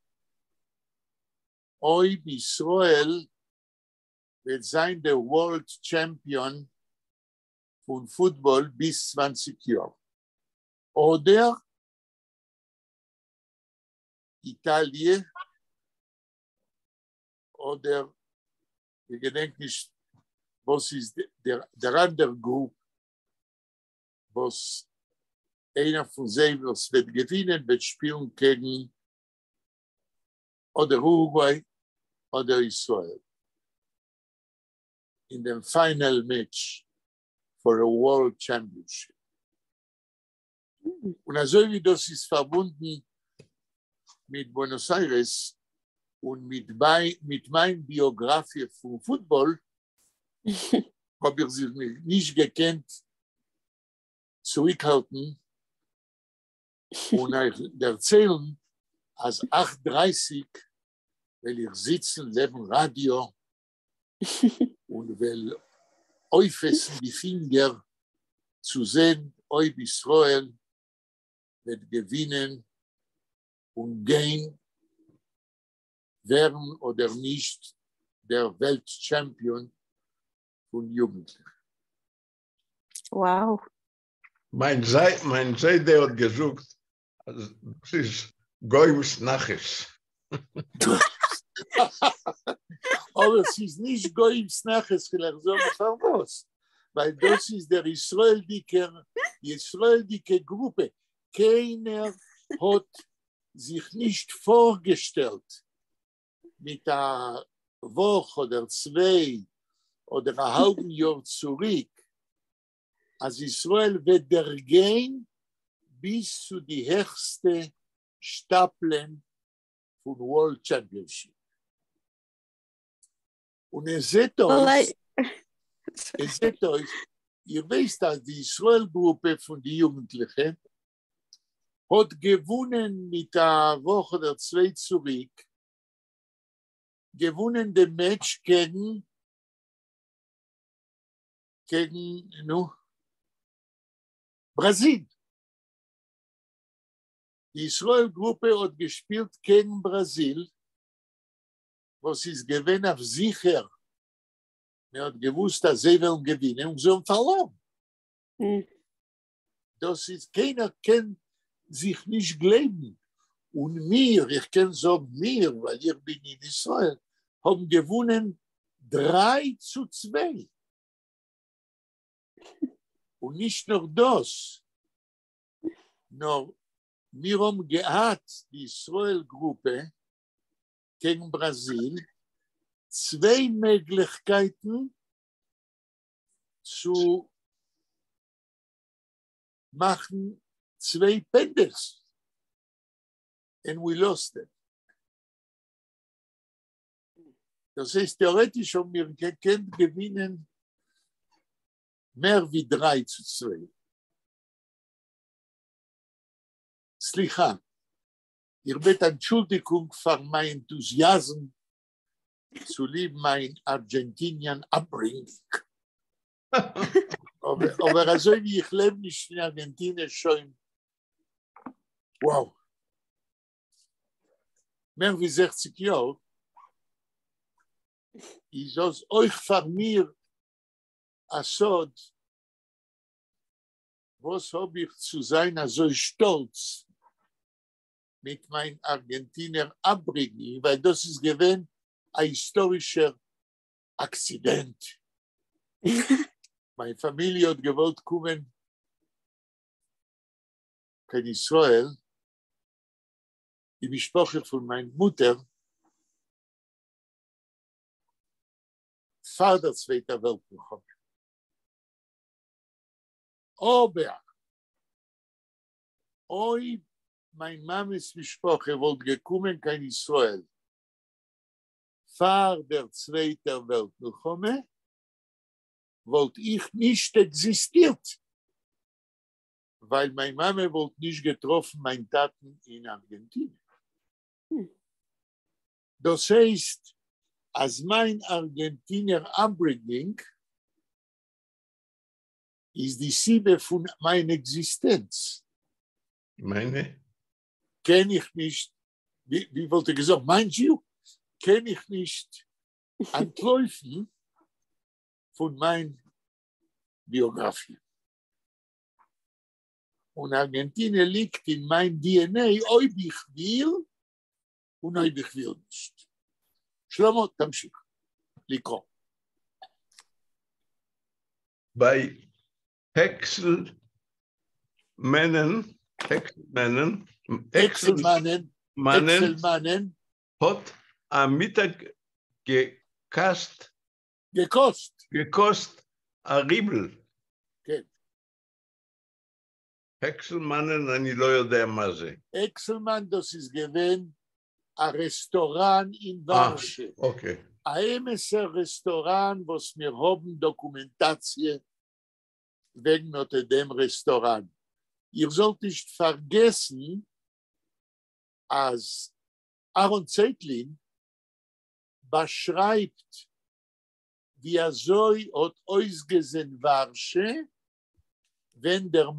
אויב ישׂראל וועט זײַן דער World Champion פֿון football ביז 20 יאָר. אָדער איטאַליע אָדער איך געדענק נישט, וואָס איז דער אַנדערער group, וואָס איינער פֿון זיי, וואָס וועט געווינען, וועט שפּילן קעגן אָדער אורוגוויי אָדער ישׂראל. אין דעם final match for a World Championship. און אַזוי ווי דאָס איז פֿאַרבונדן מיט בוענאָס אײַרעס און מיט מײַן ביאָגראַפֿיע פֿון football, האָב איך זיך נישט געקענט צוריקהאַלטן און אײַך דערציילן, אַז 8:30 וועל איך זיצן לעבן ראַדיאָ. און וועל אויפעסן די פינגער צו זען אויב ישראל וועט געווינען און גיין ווערן אדער נישט דער וועלט טשעמפיאן פון יוגנטליכע. Wow. מיין מיין זיידע האט געזאגט אז דאס איז גוים'ס נחת. אבער ס'איז נישט גוים'ס נחת, כ'וועל אייך זאגן פארוואס. ווייל דאס איז דער ישראלדיקער, די ישראלדיקע גרופע. קיינער האט זיך נישט פארגעשטעלט מיט א וואך אדער צוויי אדער א האלבן יאר צוריק אז ישראל וועט דערגיין ביז צו די העכסטע שטאפלען פון World Championship. און עס זעט אויס, עס זעט אויס, איר ווייסט אז די ישראל גרופע פון די יוגנטליכע האט געוואונען מיט א וואך אדער צוויי צוריק, געוואונען דעם מעטש קעגן, קעגן, נו, בראזיל. די ישראל גרופע האט געשפילט קעגן בראזיל, וואס איז געווען אויף זיכער, מען האט געוואוסט אז זיי וועלן געווינען און זיי האבן פארלארן. דאס איז, קיינער קען זיך נישט גלייבן, און מיר, איך קען זאגן מיר, ווייל איך בין אין ישראל, האבן געוואונען 3-2. און נישט נאר דאס, נאר מיר האבן געהאט די ישראל גרופע קעגן בראזיל צוויי מעגליכקייטן צו מאכן צוויי פענדעלס, and we lost them. דאס הייסט טעארעטיש האבן מיר געקענט געווינען מער ווי 3-2. סליחה, איך בעט אנטשולדיגונג פאר מיין ענטוזיאזם צוליב מיין Argentinian upbringing. אבער אזוי ווי איך לעב נישט אין ארגענטינע שוין, wow, מער ווי 60 יאר, איז דאס אויך פאר מיר א סוד, וואס האב איך צו זיין אזוי שטאלץ מיט מיין ארגענטינער upbringing, ווייל דאס איז געווען א היסטארישער אקסידענט. מיין פאמיליע האט געוואלט קומען קיין ישראל, די משפחה פון מיין מוטער, פאר דער צווייטער וועלט מלחמה. אבער אויב מיין מאמע'ס משפחה וואלט געקומען קיין ישראל פאר דער צווייטער וועלט מלחמה, וואלט איך נישט עקזיסטירט, ווייל מיין מאמע וואלט נישט געטראפן מיין טאטן אין ארגענטינע. דאס הייסט אז מיין ארגענטינער upbringing איז די סיבה פון מיין עקזיסטענץ. מיינע? קען איך נישט, ווי וואלט איך געזאגט, mind you, קען איך נישט אנטלויפן פון מיין ביאגראפיע. און ארגענטינע ליגט אין מיין DNA, אויב איך וויל און אויב איך וויל נישט. שלמה, תמשיך לקרוא. ביי העקסלמענען, העקסלמענען, העקסלמאנען, העקסלמאנען, האט א מיטאג געקאסט, געקאסט, געקאסט א ריבל. כן. העקסלמאנען, אני לא יודע מה זה. העקסלמאן, דאס איז געווען א רעסטאראן אין ווארשע. אוקיי. א אמת'ער רעסטאראן וואס מיר האבן דאקומענטאציע וועגן אט דעם רעסטאראן. איר זאלט נישט פארגעסן אז אהרן צייטלין באשרייבט ווי אַזוי האָט אויסגעזען וואַרשע, ווען דער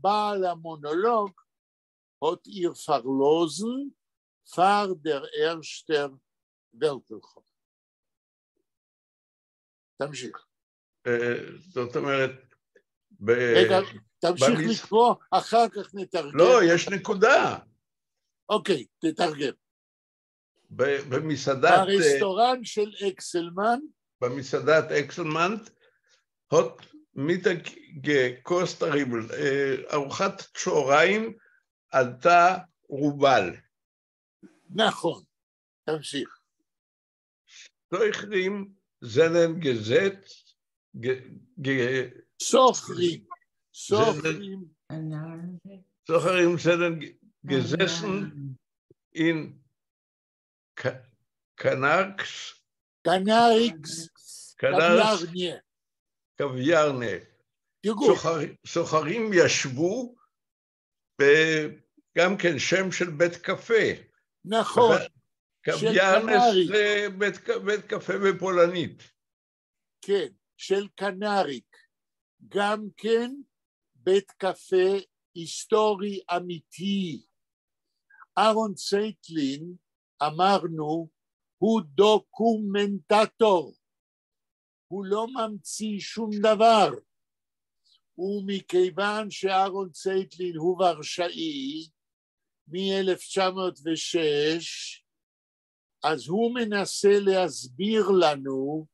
בעל המאָנאָלאָג האָט איר פֿאַרלאָזן פֿאַר דער ערשטער וועלט-מלחמה. תמשיך. זאת אומרת, רגע, תמשיך לקרוא, אחר כך נתרגם. לא, יש נקודה. אוקיי, תתרגם. במסעדת... ברסטוראן של אקסלמן. במסעדת אקסלמן, האָט מיטאָג געקאָסט אַ רובל. ארוחת צהריים עלתה רובל. נכון, תמשיך. סוחרים זענען געזעצט... סוחרים, סוחרים. סוחרים זענען געזעסן אין קאַנאַרקס. קאַנאַריקס, קאַוויאַרניע. קוויארנה. סוחרים ישבו, גם כן שם של בית קפה. נכון. קוויארנס זה בית קפה בפולנית. כן, של קנריק. גם כן בית קפה היסטורי אמיתי. אהרון צייטלין, אמרנו, הוא דוקומנטטור. הוא לא ממציא שום דבר. ומכיוון שאהרון צייטלין הוא ורשאי מ-1906, אז הוא מנסה להסביר לנו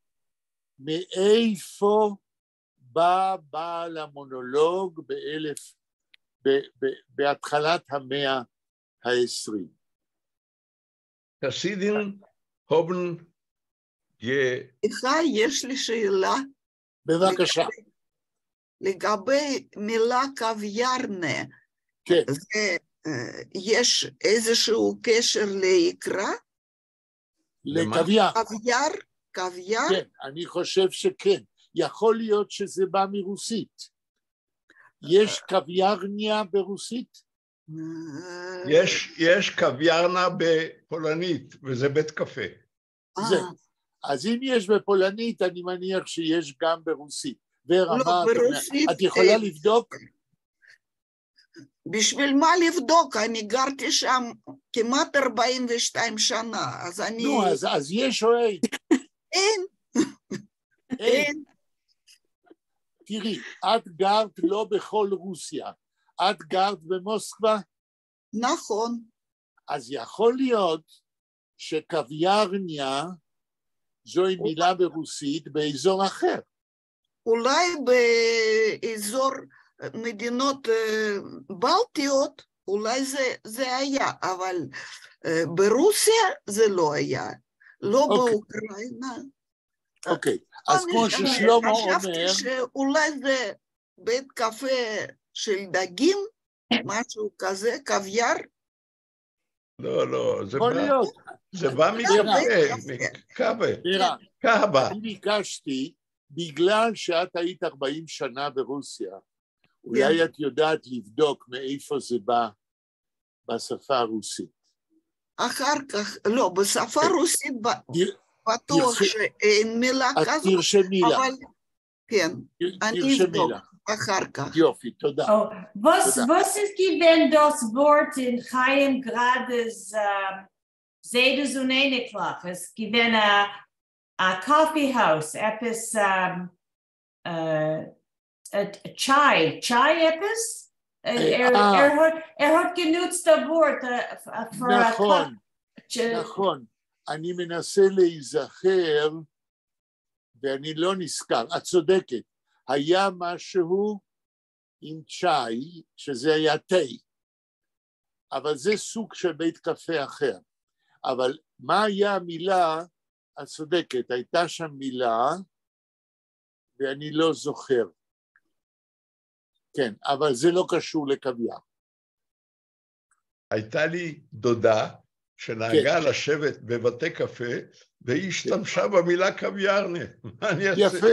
מאיפה בא בעל המונולוג בהתחלת המאה ה-20. חסידים האָבן סליחה, יש לי שאלה. בבקשה. לגבי מילה קוויארנה, כן. זה, יש איזשהו קשר ליקרא? לקוויאר. קוויאר? קוויאר? כן, אני חושב שכן. יכול להיות שזה בא מרוסית. יש קוויארניה ברוסית? יש קוויארנה בפולנית, וזה בית קפה. זה. אז אם יש בפולנית, אני מניח שיש גם ברוסית. ורה, לא, מה את אומרת? ברוסית את יכולה אין. לבדוק? בשביל מה לבדוק? אני גרתי שם כמעט 42 שנה, אז אני... נו, אז יש או אין? אין. אין. תראי, את גרת לא בכל רוסיה, את גרת במוסקבה? נכון. אז יכול להיות שקוויארניה זוהי מילה ברוסית באזור אחר. אולי באזור מדינות בלטיות, אולי זה היה, אבל ברוסיה זה לא היה, לא באוקראינה. אוקיי, אז כמו ששלמה אומר... חשבתי שאולי זה בית קפה של דגים, משהו כזה, קוויאר. לא, לא, זה יכול בא, להיות. זה בא מקפה, מקווה, ורה, קאבה. אני ביקשתי, בגלל שאת היית 40 שנה ברוסיה, אולי את יודעת לבדוק מאיפה זה בא בשפה הרוסית. אחר כך, לא, בשפה הרוסית בטוח שאין מילה אז כזאת, תרשמי לך. אבל כן, אני תרשמי אבדוק לך. אחר כך. יופי, תודה. Oh, וואָס, תודה. וואָס איז געווען דאָס וואָרט אין חיים גראַדעס זיידעס און אייניקלעך? עס געווען אַ coffee house, עפּעס צ'יי, צ'יי עפּעס? ער האָט גענוצט אַ וואָרט פֿאַר אַ נכון, נכון. אני מנסה להיזכר ואני לא נזכר. את צודקת. היה משהו עם צ'אי, שזה היה תה, אבל זה סוג של בית קפה אחר. אבל מה היה המילה? את צודקת, הייתה שם מילה, ואני לא זוכר. כן, אבל זה לא קשור לקוויאר. הייתה לי דודה שנהגה לשבת בבתי קפה, והיא השתמשה במילה קוויארנה. מה אני אעשה? יפה,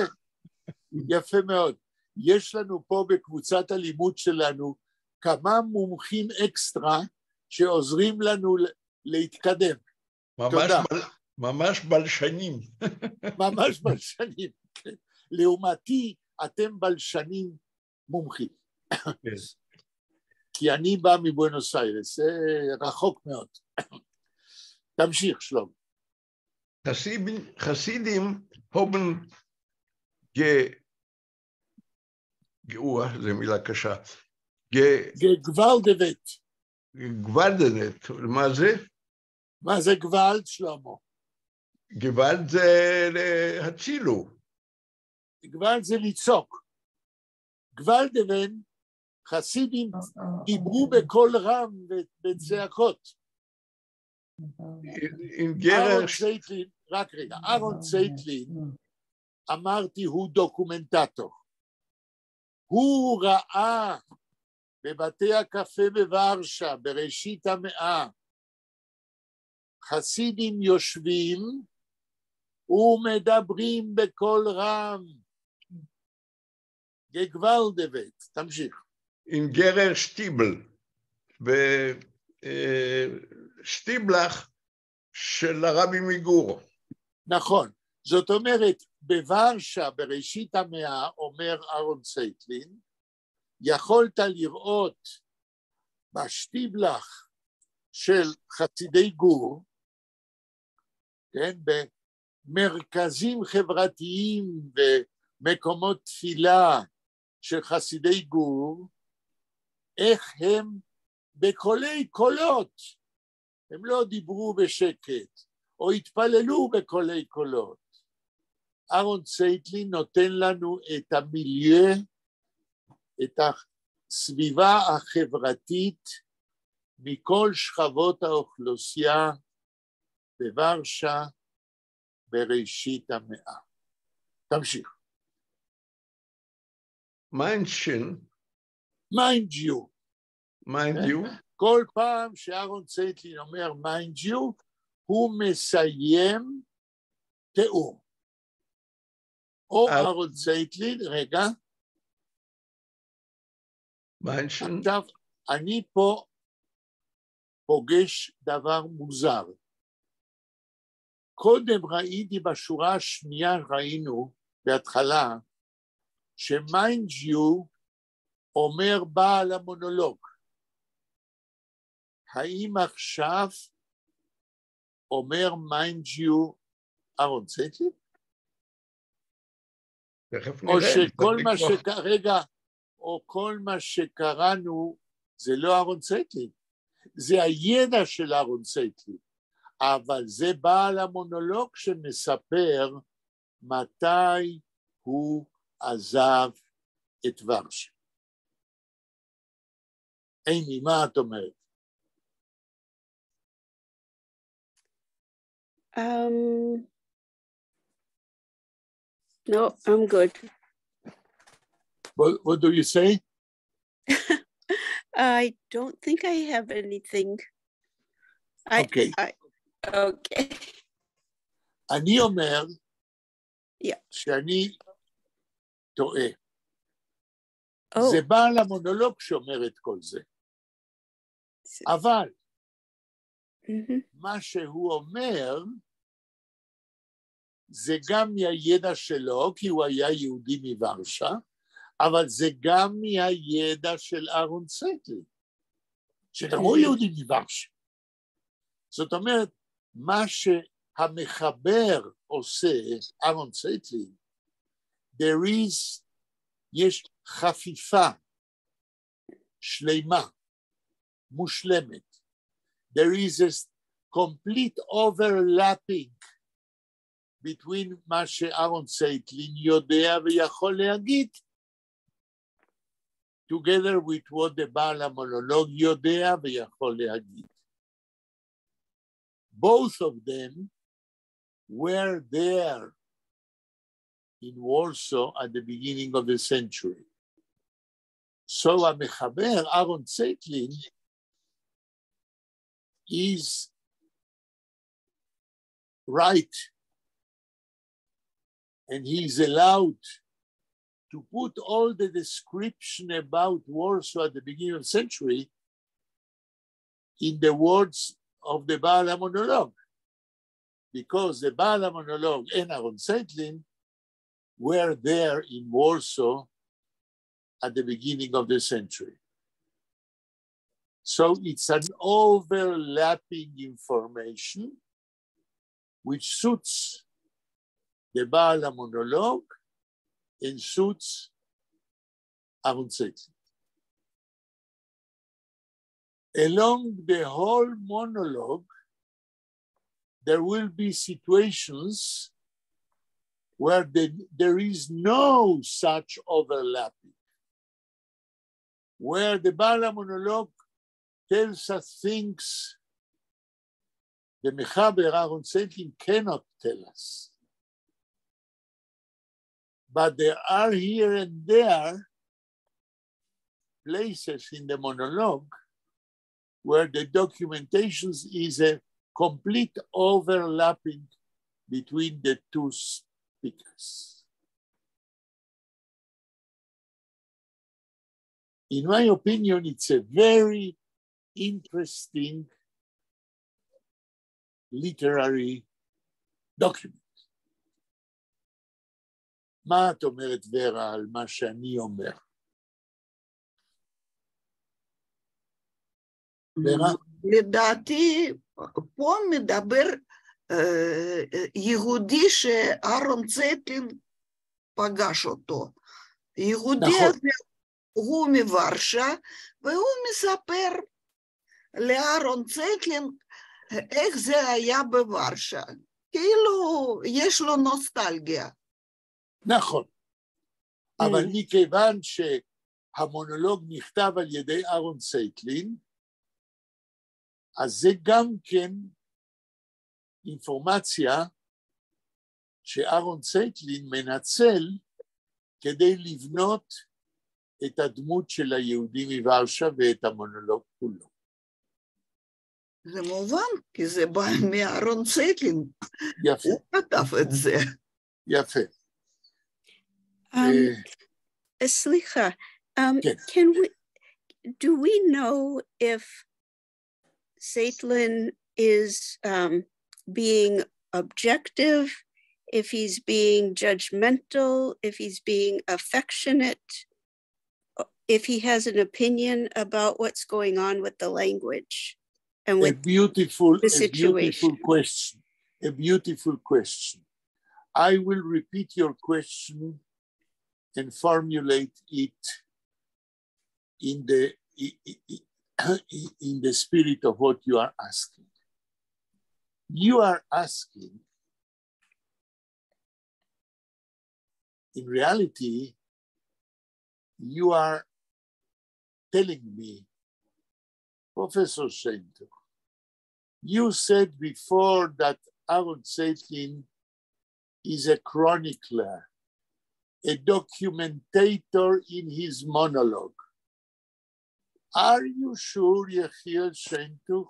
יפה מאוד. יש לנו פה בקבוצת הלימוד שלנו כמה מומחים אקסטרה שעוזרים לנו להתקדם. ממש תודה. ממש בלשנים. ממש בלשנים, כן. לעומתי, אתם בלשנים מומחים. כן. כי אני בא מבואנוס איירס, זה רחוק מאוד. תמשיך, שלמה. חסידים האָבן גע... גאוה, זו מילה קשה. גוואלדעוועט. גוואלדעוועט, מה זה? מה זה גוואלד, שלמה? גוואלד זה הצילו. גוואלד זה לצעוק. גוואלדעווען, חסידים דיברו בקול רם ובצעקות. אהרון צייטלין, רק רגע, אהרון צייטלין, אמרתי, הוא דוקומנטטור. הוא ראה בבתי הקפה בוורשה, בראשית המאה, חסידים יושבים ומדברים בקול רם. גוואלדעוועט, תמשיך. אין גערער שטיבל, בשטיבלעך של הרבי מגור. נכון, זאת אומרת, בוורשה, בראשית המאה, אומר אהרון צייטלין, יכולת לראות בשטיבלך של חסידי גור, כן, במרכזים חברתיים ומקומות תפילה של חסידי גור, איך הם בקולי קולות, הם לא דיברו בשקט, או התפללו בקולי קולות. אהרון צייטלין נותן לנו את המילייה, את הסביבה החברתית מכל שכבות האוכלוסייה בוורשה בראשית המאה. תמשיך. מענטשן. Mind you. Mind you. כל פעם שאהרון צייטלין אומר mind you, הוא מסיים תיאור. או אהרון צייטלין, רגע. מענטשן. עכשיו, אני פה פוגש דבר מוזר. קודם ראיתי בשורה השנייה, ראינו בהתחלה, ש mind you אומר בעל המונולוג. האם עכשיו אומר mind you אהרון צייטלין? תכף או נראה. שכל מה צריך שקרה, רגע, או כל מה שקראנו זה לא אהרון צייטלין, זה הידע של אהרון צייטלין, אבל זה בעל המונולוג שמספר מתי הוא עזב את ורשה. אימי, מה את אומרת? No, I'm good. What do you say? I don't think I have anything. Okay. Okay. אני אומר שאני טועה. Oh. זה בעל המונולוג שאומר את כל זה. אבל מה שהוא אומר זה גם מהידע שלו, כי הוא היה יהודי מוורשה, אבל זה גם מהידע של אהרון צייטלין, שגם הוא יהודי מוורשה. זאת אומרת, מה שהמחבר עושה, אהרון צייטלין, there is, יש חפיפה שלמה, מושלמת. There is a complete overlapping between מה שאהרון צייטלין יודע ויכול להגיד, together with what the בעל המונולוג יודע ויכול להגיד. Both of them were there in Warsaw at the beginning of the century. So המחבר, אהרון צייטלין, is right and he is allowed to put all the description about Warsaw at the beginning of the century in the words of the בעל המונולוג. Because the בעל המונולוג and Aaron Zeitlin were there in Warsaw at the beginning of the century. So it's an overlapping information which suits the בעל המונולוג and suits Aaron Zeitlin. Along the whole monologue, there will be situations where there is no such overlapping, where the בעל המונולוג tells us things the מחבר Aaron Zeitlin cannot tell us. But there are here and there places in the monologue where the documentation is a complete overlapping between the two speakers. In my opinion, it's a very interesting literary document. מה את אומרת, ורה, על מה שאני אומר? ורה? לדעתי, פה מדבר יהודי שאהרון צייטלין פגש אותו. יהודי הזה הוא מוורשה, והוא מספר לאהרון צייטלין איך זה היה בוורשה. כאילו יש לו נוסטלגיה. נכון, אבל מכיוון שהמונולוג נכתב על ידי אהרון צייטלין, אז זה גם כן אינפורמציה שאהרון צייטלין מנצל כדי לבנות את הדמות של היהודי מוורשה ואת המונולוג כולו. זה מובן, כי זה בא מאהרון צייטלין. יפה. הוא כתב את זה. יפה. סליחה, do we know if Zeitlin is being objective, if he's being judgmental, if he's being affectionate, if he has an opinion about what's going on with the language and with the A situation? beautiful question. A beautiful question. I will repeat your question and formulate it in the spirit of what you are asking. You are asking, in reality, you are telling me, Professor Sheintuch, you said before that Aaron Zeitlin is a chronicler, a documentator in his monologue. Are you sure, Yechiel Sheintuch,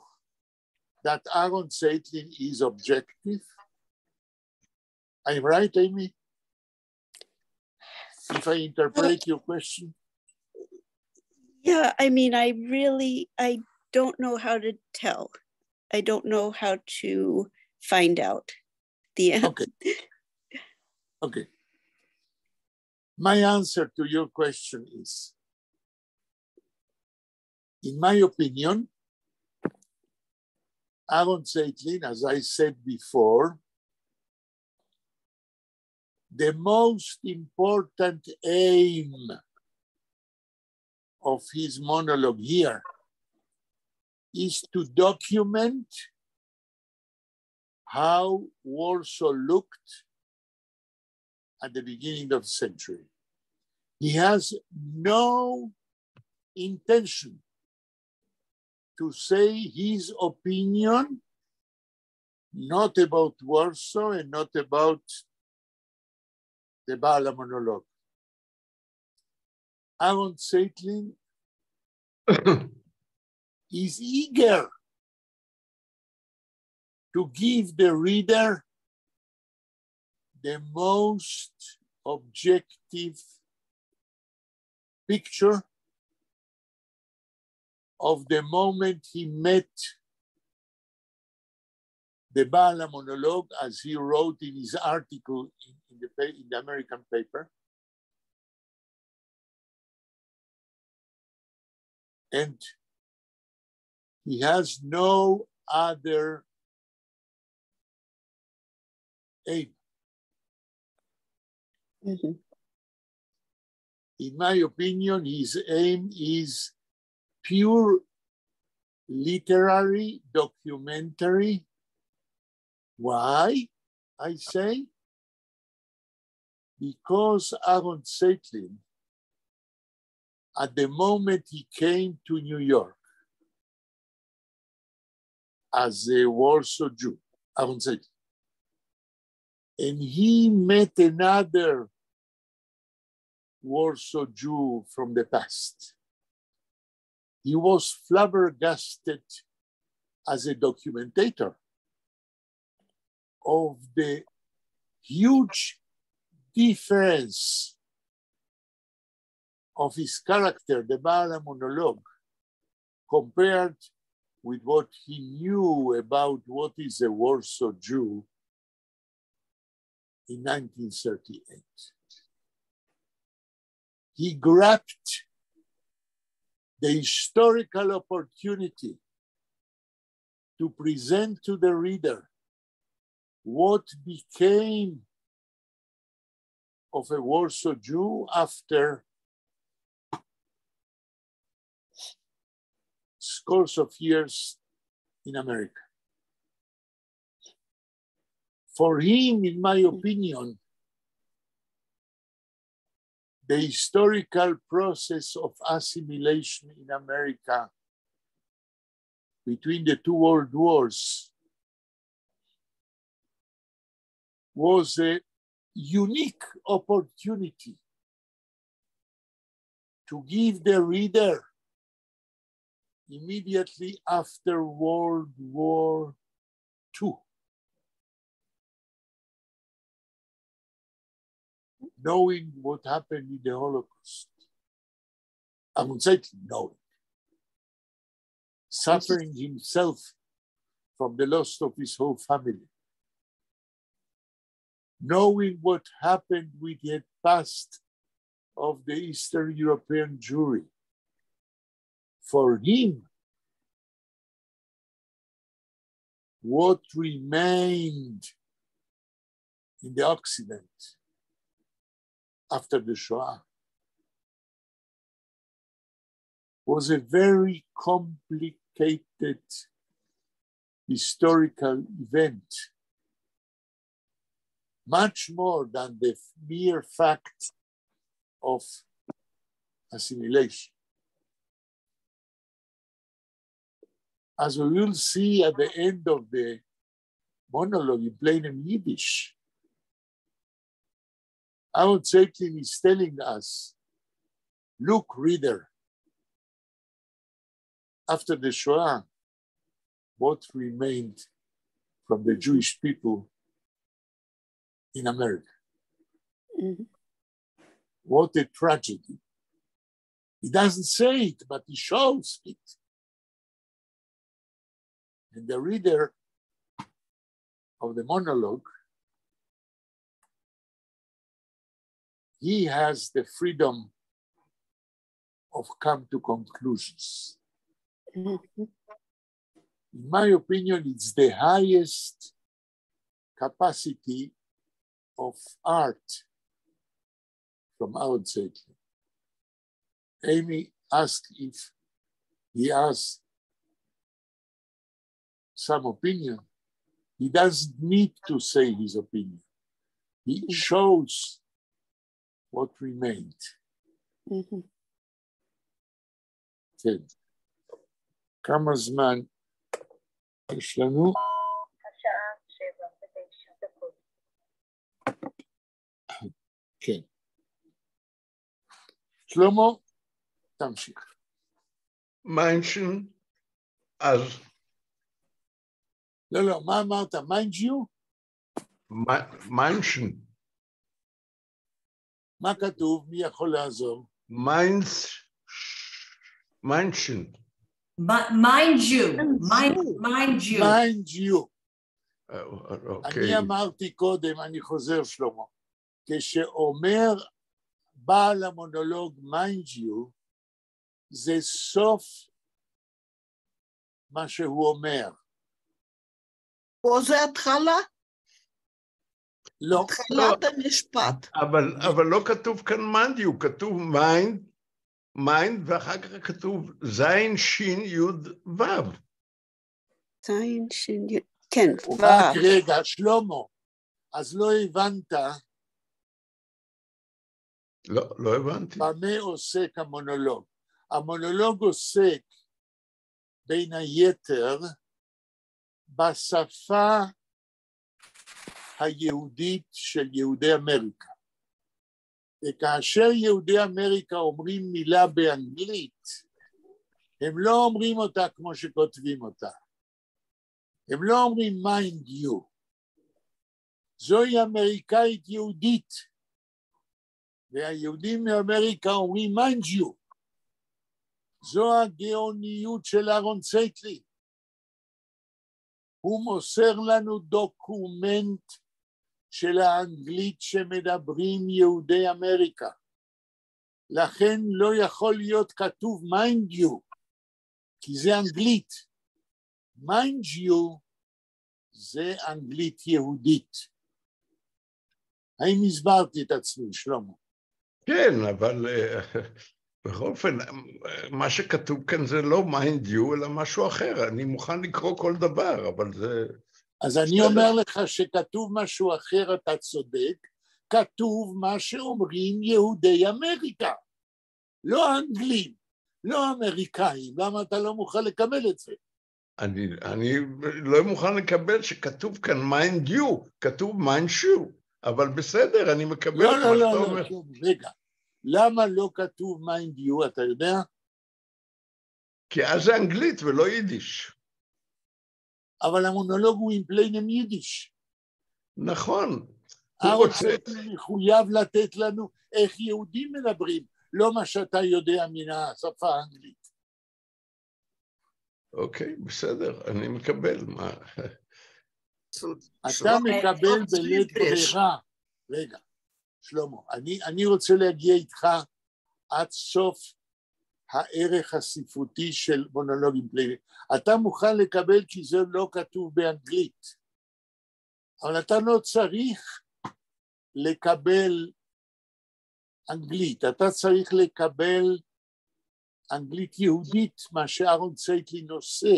that Aaron Zeitlin is objective? I'm right, Amy? If I interpret your question? Yeah, I don't know how to tell. I don't know how to find out the end. Okay. Okay. My answer to your question is, in my opinion, Aaron Zeitlin, as I said before, the most important aim of his monologue here is to document how Warsaw looked at the beginning of the century. He has no intention to say his opinion, not about Warsaw and not about the בעל המונולוג. Aaron Zeitlin is eager to give the reader the most objective picture of the moment he met The בעל המונולוג, as he wrote in his article in the American paper. And he has no other aim. In my opinion, his aim is pure literary documentary. Why, I say? Because Aaron Zeitlin, at the moment he came to New York as a Warsaw Jew, Aaron Zeitlin, and he met another Warsaw Jew from the past. He was flabbergasted as a documentator of the huge difference of his character, the בעל המונולוג, compared with what he knew about what is a Warsaw Jew in 1938. He grabbed the historical opportunity to present to the reader what became of a Warsaw Jew after scores of years in America. For him, in my opinion, the historical process of assimilation in America between the two world wars was a unique opportunity to give the reader immediately after World War II, knowing what happened in the Holocaust. I would say knowing, suffering himself from the loss of his whole family, knowing what happened with the past of the Eastern European Jewry. For him, what remained in the Occident after the Shoah was a very complicated historical event, much more than the mere fact of assimilation. As we will see at the end of the monologue in plain Yiddish, Aaron Zeitlin is telling us, look, reader, after the Shoah, what remained from the Jewish people in America? What a tragedy. He doesn't say it, but he shows it. And the reader of the monologue, he has the freedom of come to conclusions. In my opinion, it's the highest capacity of art from Aaron Zeitlin. Amy asked if he has some opinion. He doesn't need to say his opinion. He shows what remained. כן. כמה זמן יש לנו? השעה 7:09. כן. שלמה, תמשיך. מענטשן, אז לא, לא, מה אמרת? Mind you? מענטשן. מה כתוב? מי יכול לעזור? מיינס, מענטשן. Mind you, mind you. Mind you. אוקיי. אני אמרתי קודם, אני חוזר שלמה, כשאומר בעל המונולוג mind you, זה סוף מה שהוא אומר. פה זה התחלה? לא. התחלת המשפט. אבל לא כתוב כאן מײַנד יו, כתוב מיינד, מיינד, ואחר כך כתוב זין, שין, יוד, וו. זין, שין, יוד, כן, וו. רק רגע, שלמה, אז לא הבנת לא, לא הבנתי. במה עוסק המונולוג. המונולוג עוסק בין היתר בשפה היהודית של יהודי אמריקה. וכאשר יהודי אמריקה אומרים מילה באנגלית, הם לא אומרים אותה כמו שכותבים אותה. הם לא אומרים mind you. זוהי אמריקאית יהודית. והיהודים מאמריקה אומרים mind you. זו הגאוניות של אהרון צייטלין. הוא מוסר לנו דוקומנט של האנגלית שמדברים יהודי אמריקה. לכן לא יכול להיות כתוב mind you, כי זה אנגלית. mind you זה אנגלית יהודית. האם הסברתי את עצמי, שלמה? כן, אבל בכל אופן, מה שכתוב כאן זה לא mind you, אלא משהו אחר. אני מוכן לקרוא כל דבר, אבל זה. אז אני אומר לך שכתוב משהו אחר, אתה צודק, כתוב מה שאומרים יהודי אמריקה, לא האנגלים, לא האמריקאים, למה אתה לא מוכן לקבל את זה? אני לא מוכן לקבל שכתוב כאן mind you, כתוב mind you, אבל בסדר, אני מקבל לא, את מה לא, שאתה לא, אומר. לא, רגע, למה לא כתוב mind you, אתה יודע? כי אז זה אנגלית ולא יידיש. אבל המונולוג הוא עם פליינעם יידיש. נכון. הוא אהרון רוצה. צייטלין מחויב לתת לנו איך יהודים מדברים, לא מה שאתה יודע מן השפה האנגלית. אוקיי, בסדר, אני מקבל. מה. אתה מקבל בלית ברירה. רגע, שלמה, אני רוצה להגיע איתך עד סוף הערך הספרותי של מונולוגים פליינעם. אתה מוכן לקבל כי זה לא כתוב באנגלית, אבל אתה לא צריך לקבל אנגלית, אתה צריך לקבל אנגלית יהודית, מה שאהרון צייטלין עושה.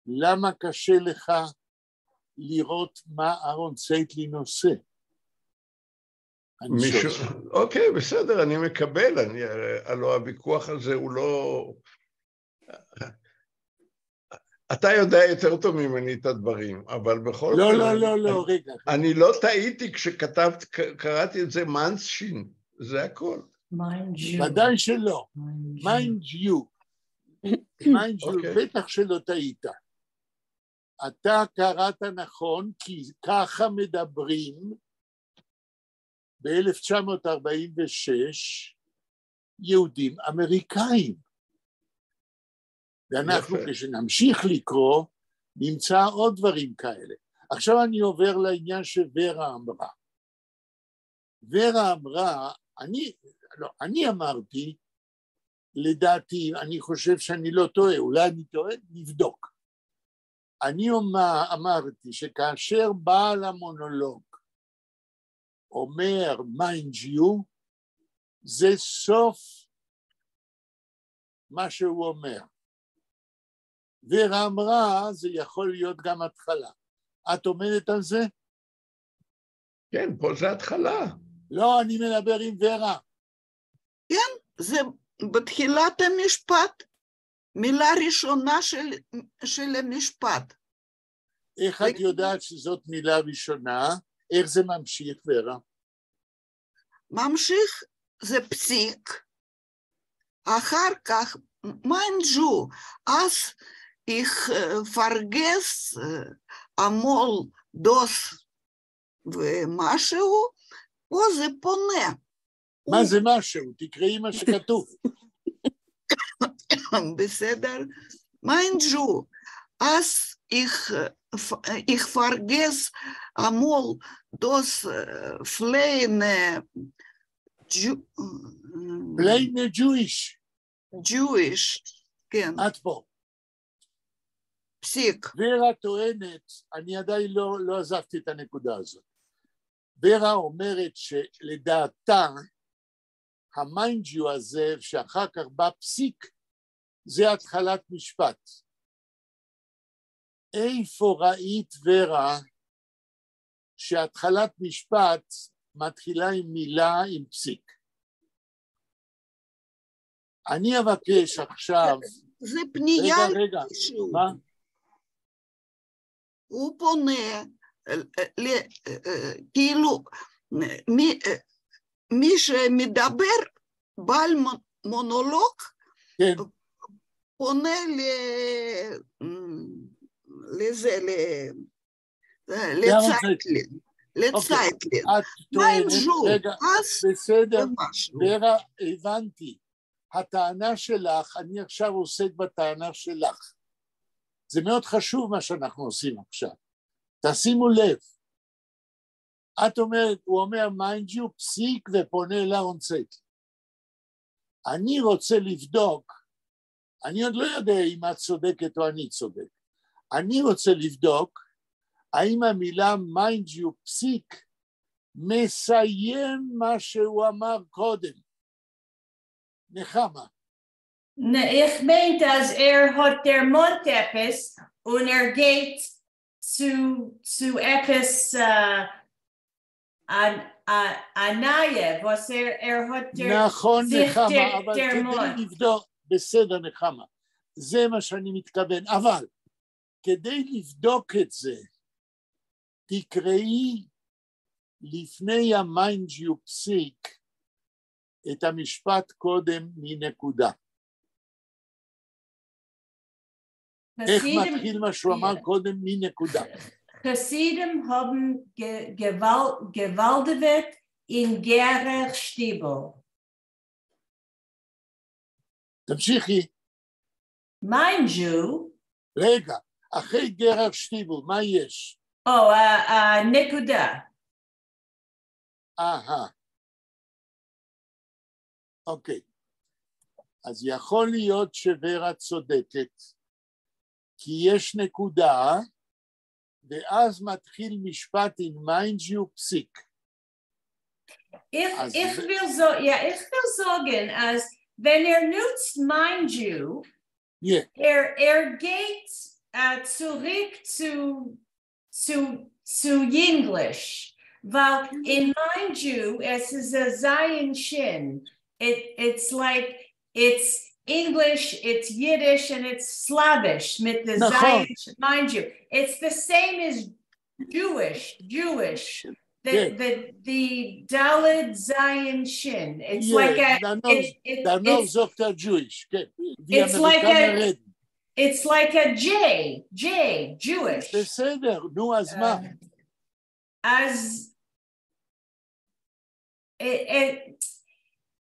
למה קשה לך לראות מה אהרון צייטלין עושה? אני מישהו. שואל. אוקיי, בסדר, אני מקבל, הלוא הוויכוח הזה הוא לא. אתה יודע יותר טוב ממני את הדברים, אבל בכל לא, אופן. לא, לא, לא, רגע. אני לא טעיתי כשכתבת, קראתי את זה מנסשין, זה הכל. מיינד יו. ודאי שלא. מיינד יו. מיינד יו, בטח שלא טעית. אתה קראת נכון, כי ככה מדברים ב-1946 יהודים אמריקאים. ואנחנו כשנמשיך לקרוא, נמצא עוד דברים כאלה. עכשיו אני עובר לעניין שוורה אמרה. ורה אמרה, אני, לא, אני אמרתי, לדעתי, אני חושב שאני לא טועה, אולי אני טועה, נבדוק. אני אמרתי שכאשר בעל המונולוג אומר mind you, זה סוף מה שהוא אומר. ורה אמרה, זה יכול להיות גם התחלה. את עומדת על זה? כן, פה זה התחלה. לא, אני מדבר עם ורה. כן, זה בתחילת המשפט, מילה ראשונה של המשפט. איך את יודעת שזאת מילה ראשונה? איך זה ממשיך, ורה? ממשיך זה פסיק, אחר כך מײַן זשו, אַז איך פֿאַרגעס אַמאָל דאָס ומשהו, פה זה פונה. מה זה משהו? תקראי מה שכתוב. בסדר? מײַן זשו, אַז איך, איך פֿאַרגעס אַמאָל דאָס פּלעינע פּלעינע Jewish. Jewish, כן. עד פה. פסיק. ורה טוענת, אני עדיין לא עזבתי את הנקודה הזאת. ורה אומרת שלדעתה ה מיינד יו הזה שאחר כך בא פסיק זה התחלת משפט. איפה ראית ורה שהתחלת משפט מתחילה עם מילה עם פסיק? אני אבקש עכשיו... זה פנייה רגע, רגע, למישהו. מה? הוא פונה, כאילו, מי שמדבר, בעל מונולוג, כן. פונה לזה, לצייטלין, לצייטלין. את טוענת, רגע, בסדר, ורה, הבנתי. הטענה שלך, אני עכשיו עוסק בטענה שלך. זה מאוד חשוב מה שאנחנו עושים עכשיו. תשימו לב. את אומרת, הוא אומר מיינד יו, פסיק ופונה לאהרון צייטלין. אני רוצה לבדוק, אני עוד לא יודע אם את צודקת או אני צודק. אני רוצה לבדוק האם המילה מיינד יו פסיק מסיים מה שהוא אמר קודם. נחמה. איך מיין אַז ער האָט דערמאָנט עפּעס און ער גייט צו עפּעס אַ נײַע, וואָס ער האָט נכון, זיך נחמה, אבל כדי דערמאָנט. לבדוק, בסדר נחמה, זה מה שאני מתכוון, אבל כדי לבדוק את זה, תקראי לפני ה מיינד יו פסיק את המשפט קודם מנקודה. איך מתחיל מה שהוא אמר קודם מנקודה? חסידים האָבן געוואַלדעוועט אין גערער שטיבל. תמשיכי. מיינד יו. רגע, אחרי גערער שטיבל, מה יש? או, נקודה. אהה. אוקיי. אז יכול להיות שוורה צודקת, כי יש נקודה, ואז מתחיל משפט עם מיינד יו פסיק. איך וויל זאָ, יאָ, איך וויל זאָגן, אַז ווען ער נוצט מיינד יו, ער גייט צוריק צו ייִנגליש, ווײַל אין מיינד יו, עס איז אַ זיין שין. It's like, it's English, it's Yiddish, and it's Slavish, מיט the נכון. זיין, mind you. It's the same as Jewish, Jewish. The דלת זיין שין. It's like a, דערנאָך זאָגט ער Jewish, כן. It's like a, it's like a J, J, Jewish. בסדר, נו אז מה? אז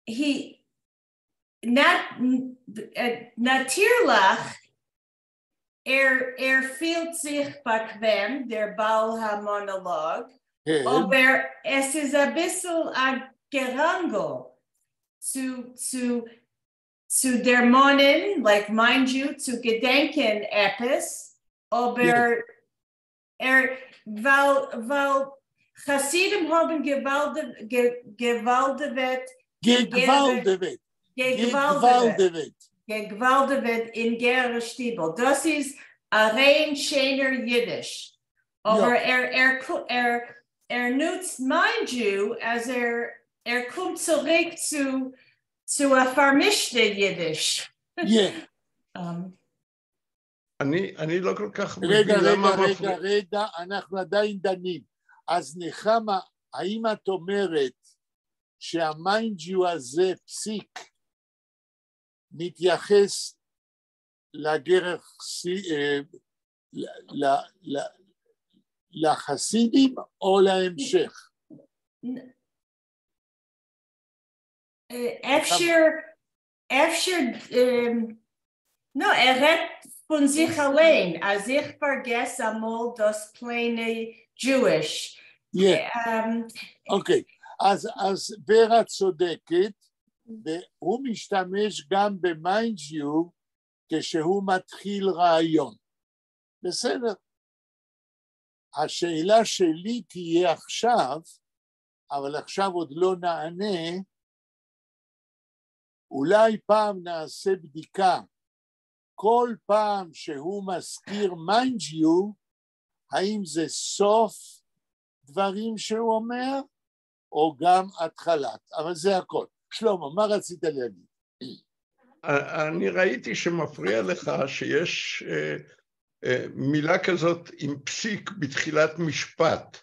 he נאַטירלעך, ער פֿילט זיך באַקוועם, דער בעל המאָנאָלאָג, אָבער עס איז אַ ביסל אַ געראַנגל צו דערמאָנען, like mind you, צו געדענקען עפּעס, אָבער ווײַל חסידים האָבן געוואַלדעוועט געגוואַלדעוועט. געגוואַלדעוועט. געגוואַלדעוועט אין גערער שטיבל. דאָס איז אַ ריין שענער ייִדיש. אָבער ער נוצט mind you, אַז ער קומט צוריק צו אַ פֿאַרמישטע ייִדיש. אני לא כל כך רגע, מבין למה רגע, רגע, מפריע. רגע, אנחנו עדיין דנים. אז נחמה, האם את אומרת שהמיינד יו הזה פסיק מתייחס לגרך לחסידים או להמשך? אפשר, לא, ער רעדט פֿון זיך אַליין, אַז איך פֿאַרגעס אַמאָל דאָס plain ע Jewish. אוקיי, אז ורה צודקת, והוא משתמש גם ב mind you כשהוא מתחיל רעיון. בסדר. השאלה שלי תהיה עכשיו, אבל עכשיו עוד לא נענה, אולי פעם נעשה בדיקה, כל פעם שהוא מזכיר mind you, האם זה סוף דברים שהוא אומר, או גם התחלת, אבל זה הכל. שלמה, מה רצית להגיד? אני ראיתי שמפריע לך שיש מילה כזאת עם פסיק בתחילת משפט,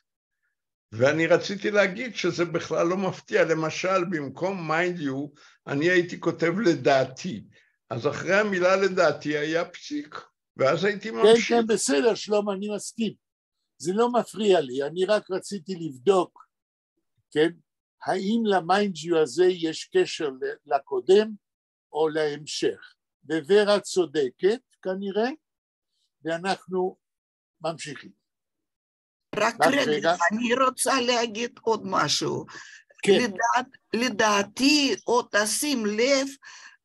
ואני רציתי להגיד שזה בכלל לא מפתיע. למשל, במקום mind you, אני הייתי כותב לדעתי, אז אחרי המילה לדעתי היה פסיק, ואז הייתי ממשיך. כן, כן, בסדר, שלמה, אני מסכים. זה לא מפריע לי, אני רק רציתי לבדוק, כן, האם ל mind you הזה יש קשר לקודם או להמשך. וורה צודקת כנראה, ואנחנו ממשיכים. רק רגע, אני רוצה להגיד עוד משהו. כן. לדעתי, או תשים לב,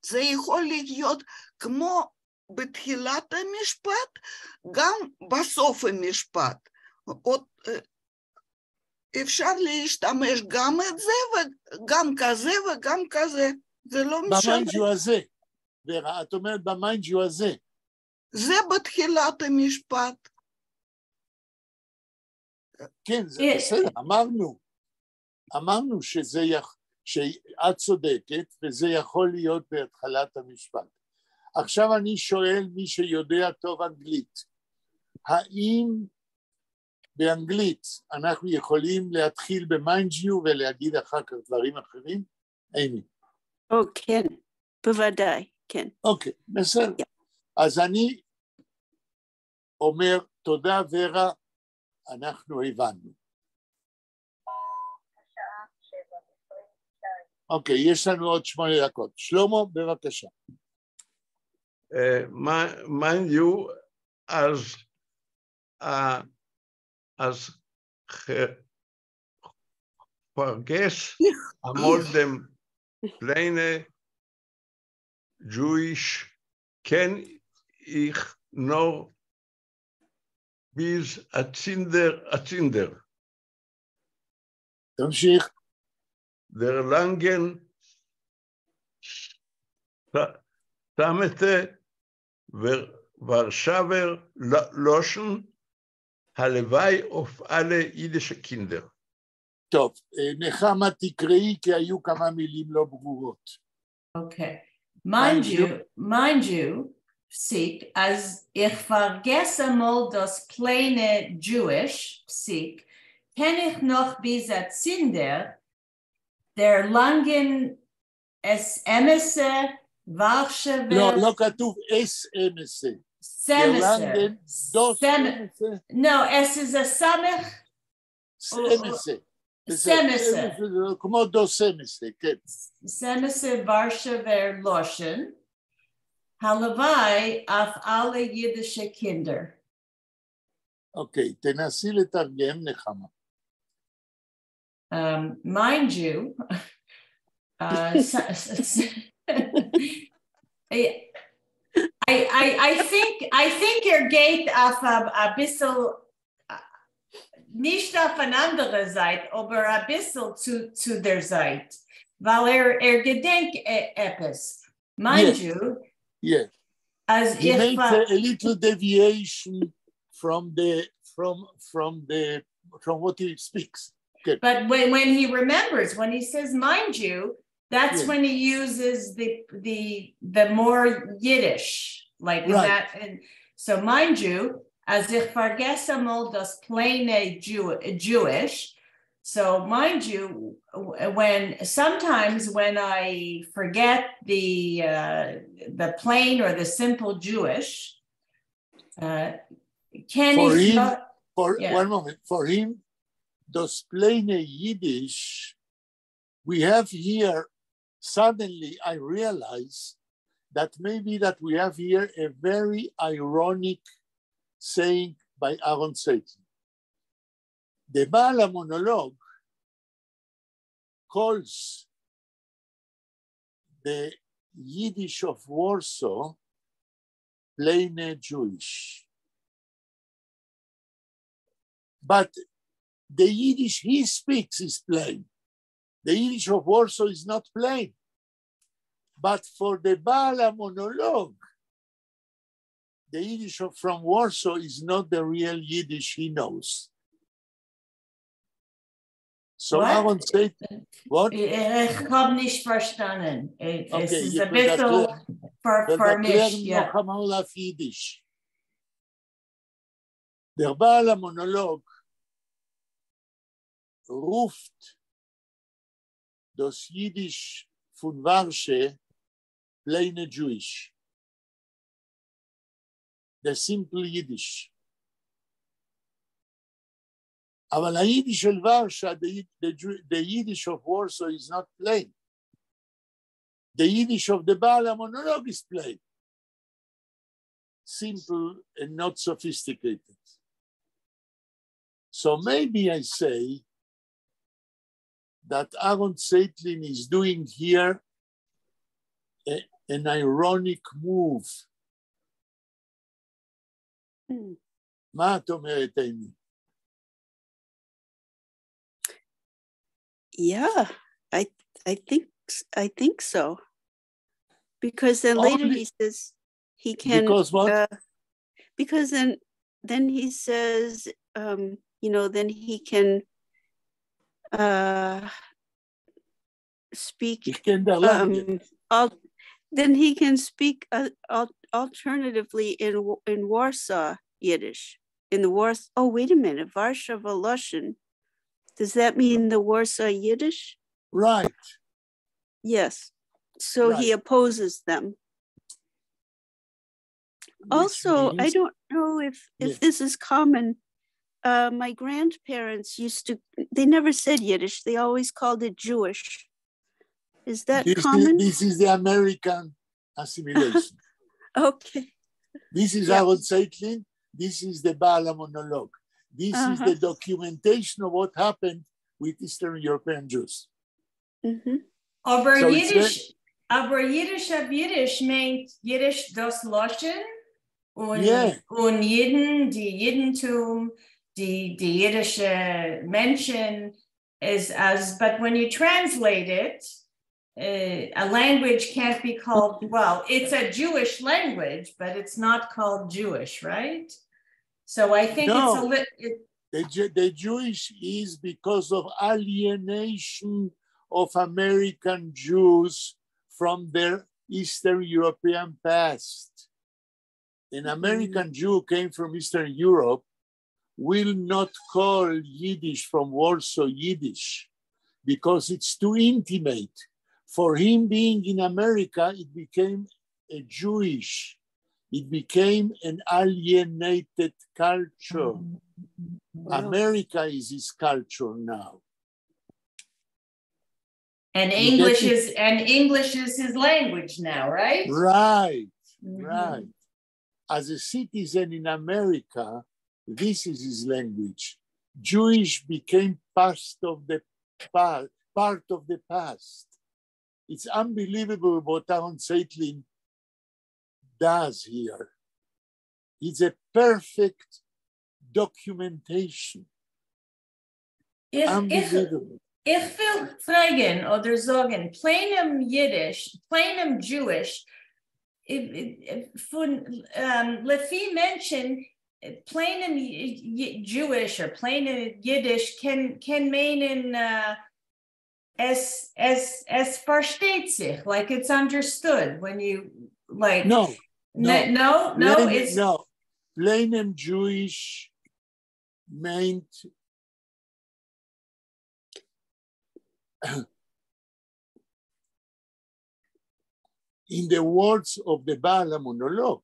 זה יכול להיות כמו בתחילת המשפט, גם בסוף המשפט. עוד אפשר להשתמש גם את זה וגם כזה וגם כזה, זה לא משנה. ב mind you הזה, ורה, את אומרת ב mind you הזה. זה בתחילת המשפט. כן, זה בסדר, אמרנו שאת צודקת וזה יכול להיות בהתחלת המשפט. עכשיו אני שואל מי שיודע טוב אנגלית, האם באנגלית אנחנו יכולים להתחיל ב mind you ולהגיד אחר כך דברים אחרים? אימי. או, כן, בוודאי, כן. אוקיי, בסדר. אז אני אומר תודה ורה, אנחנו הבנו. אוקיי, יש לנו עוד 8 דקות. שלמה, בבקשה. Mind you, אַז פֿאַרגעס אַמאָל דעם plain ע Jewish קען איך נאָך ביז אַצינדער. תמשיך. דערלאַנגען סאַמעטע וואַרשעווער לשון, הלוואי אויף אַלע ייִדישע קינדער. טוב, נחמה תקראי כי היו כמה מילים לא ברורות. אוקיי. Mind you, mind you, פסיק, אַז איך פֿאַרגעס אַמאָל דאָס plain ע Jewish, פסיק, קען איך נאָך ביז אַצינדער דערלאַנגען עס אמתע וואַרשעווער. לא, לא כתוב עס אמתע. סמסה. No, עס איז a סמך. סמסה. סמסה. כמו דאָס אמתע, כן. ס'אמתע וואַרשעווער לשון. הלוואי אויף אַלע ייִדישע קינדער. אוקיי, תנסי לתרגם נחמה. Mind you, I think ער גייט אויף אַ ביסל, נישט אויף אַן אַנדערע זײַט, אָבער אַ ביסל צו דער זײַט, ווײַל ער געדענקט עפּעס. Mind you, אַז He איך makes a little deviation from what he speaks. Good. But when he remembers, when he says, mind you, that's when he uses the more Yiddish, like in that. And so, mind you, אַז איך פֿאַרגעס אַמאָל דאָס plain ע Jewish. So, mind you, when sometimes when I forget the plain or the simple Jewish, can For he him, for one moment, for him, דאָס plain ע Yiddish, we have here, suddenly I realize that maybe that we have here a very ironic saying by Aaron Zeitlin. The בעל המונולוג calls the Yiddish of Warsaw plain Jewish. But the Yiddish he speaks is plain. The Yiddish of Warsaw is not plain. But for the בעל המונולוג, the Yiddish from Warsaw is not the real Yiddish he knows. So What? Aaron said, what? איך האָב נישט פֿאַרשטאַנען. עס Okay, איז איך אַ וועל ביסל וועל פֿאַרמישט, ערקלערן יאָ. נאָך אַמאָל אויף ייִדיש. דער בעל המונולוג רופֿט דאָס ייִדיש פֿון וואַרשע plain Jewish. The simple Yiddish. אבל היידיש של ורשה, the Yiddish of Warsaw is not plain. The Yiddish of the בעל המונולוג is plain. Simple and not sophisticated. So maybe I say that Aaron Zeitlin is doing here an ironic move. מה את אומרת, אימי? Yeah, I think so. Because then later Only he says he can Because what? Because then he says, then he can speak. Ich kenn der Lange. Then he can speak alternatively in Warsaw Yiddish. In the Warsaw. Oh, wait a minute, Varsava Lashon. Does that mean the Warsaw Yiddish? Right. Yes. So he opposes them. Which Also, I means don't know if this is common. My grandparents used to, they never said Yiddish. They always called it Jewish. Is that This common? is the American assimilation. Okay. This is Aaron Zeitlin. This is the בעל המונולוג. This is the documentation of what happened with Eastern European Jews. אָבער So it's ייִדיש, אָבער ייִדיש אויף ייִדיש מיינט ייִדיש דאָס לשון און, און ייִדן, די ייִדנטום, די ייִדישע מענטשן is as, but when you translate it, a language can't be called, well, it's a Jewish language, but it's not called Jewish, right? So I think it's a No. it, The Jewish is because of alienation of American Jews from their Eastern European past. An American Jew came from Eastern Europe will not call Yiddish from Warsaw Yiddish because it's too intimate. For him being in America, it became a Jewish, it became an alienated culture. Wow. America is his culture now. And You get English it? is, and English is his language now, right? Right, right. As a citizen in America, this is his language. Jewish became part of the past. It's unbelievable what Aaron Zeitlin does here. It's a perfect documentation. איך, Unbelievable. איך וויל פֿרעגן אָדער זאָגן, plain Yiddish, plain Jewish, פֿון, לפי מענטשן, plain Jewish or plain Yiddish קען מיינען, עס, עס פֿאַרשטייט זיך, like it's understood when you, like, No, no. No, Plain, it's no. Plain Jewish meant in the words of the בעל המונולוג,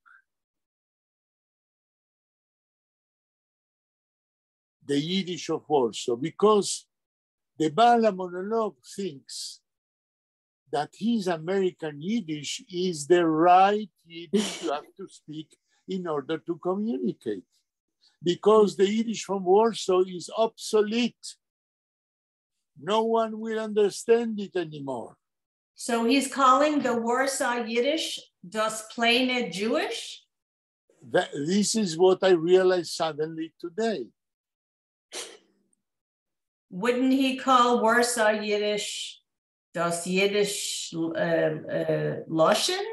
the Yiddish of Warsaw, because the בעל המונולוג thinks that his American Yiddish is the right Yiddish you have to speak in order to communicate. Because the Yiddish from Warsaw is obsolete. No one will understand it anymore. So he's calling the Warsaw Yiddish דאָס פּלעינע Jewish? This is what I realized suddenly today. Wouldn't he call Warsaw Yiddish דאָס ייִדיש לשון?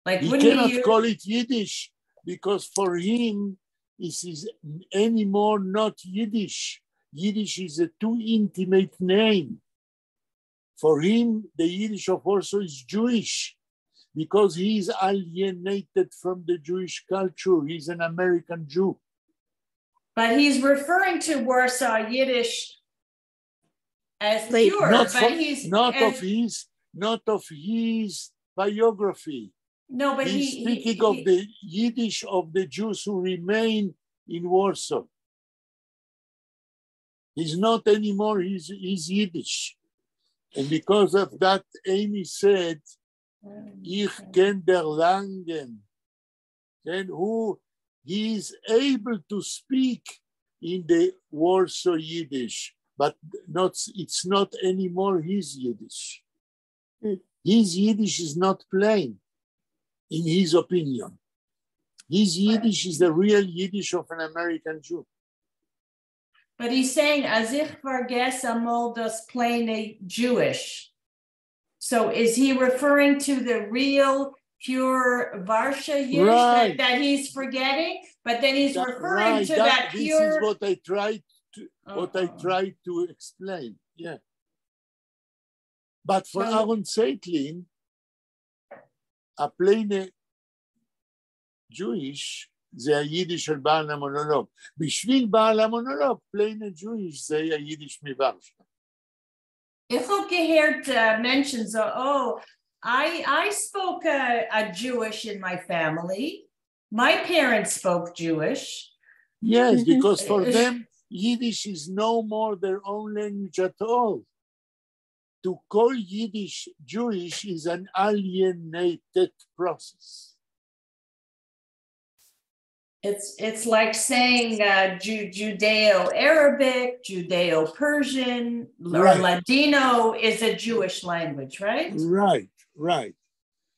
Like, He wouldn't cannot he use- call it Yiddish because for him, it is anymore not Yiddish. Yiddish is a too intimate name. For him, the Yiddish of Warsaw is Jewish because he is alienated from the Jewish culture. He's an American Jew. But he's referring to Warsaw Yiddish as Late. pure, Not, but he's not as- of his biography. No, but He's speaking of the Yiddish of the Jews who remain in Warsaw. He's not anymore his Yiddish. And because of that, Amy said, איך קען דערלאַנגען. And who he is able to speak in the Warsaw Yiddish, but not, it's not anymore his Yiddish. His Yiddish is not plain, in his opinion. His Yiddish is the real Yiddish of an American Jew. But he's saying, אַז איך פֿאַרגעס אַ מאָל דאָס פּלעינע Jewish. So is he referring to the real pure Varsha Yiddish that he's forgetting? But then he's referring to that This is pure. what I tried to explain. Yeah. But for Aaron Zeitlin, a plain Jewish זה היידיש של בעל המונולוג. בשביל בעל המונולוג, plain Jewish זה היידיש מוורשה. איך האָב געהערט מענטשן so, oh, I spoke a Jewish in my family. My parents spoke Jewish. Yes, because for them, Yiddish is no more their own language at all. To call Yiddish Jewish is an alienated process. It's like saying Judeo-Arabic, Judeo-Persian, or Ladino is a Jewish language, right? Right.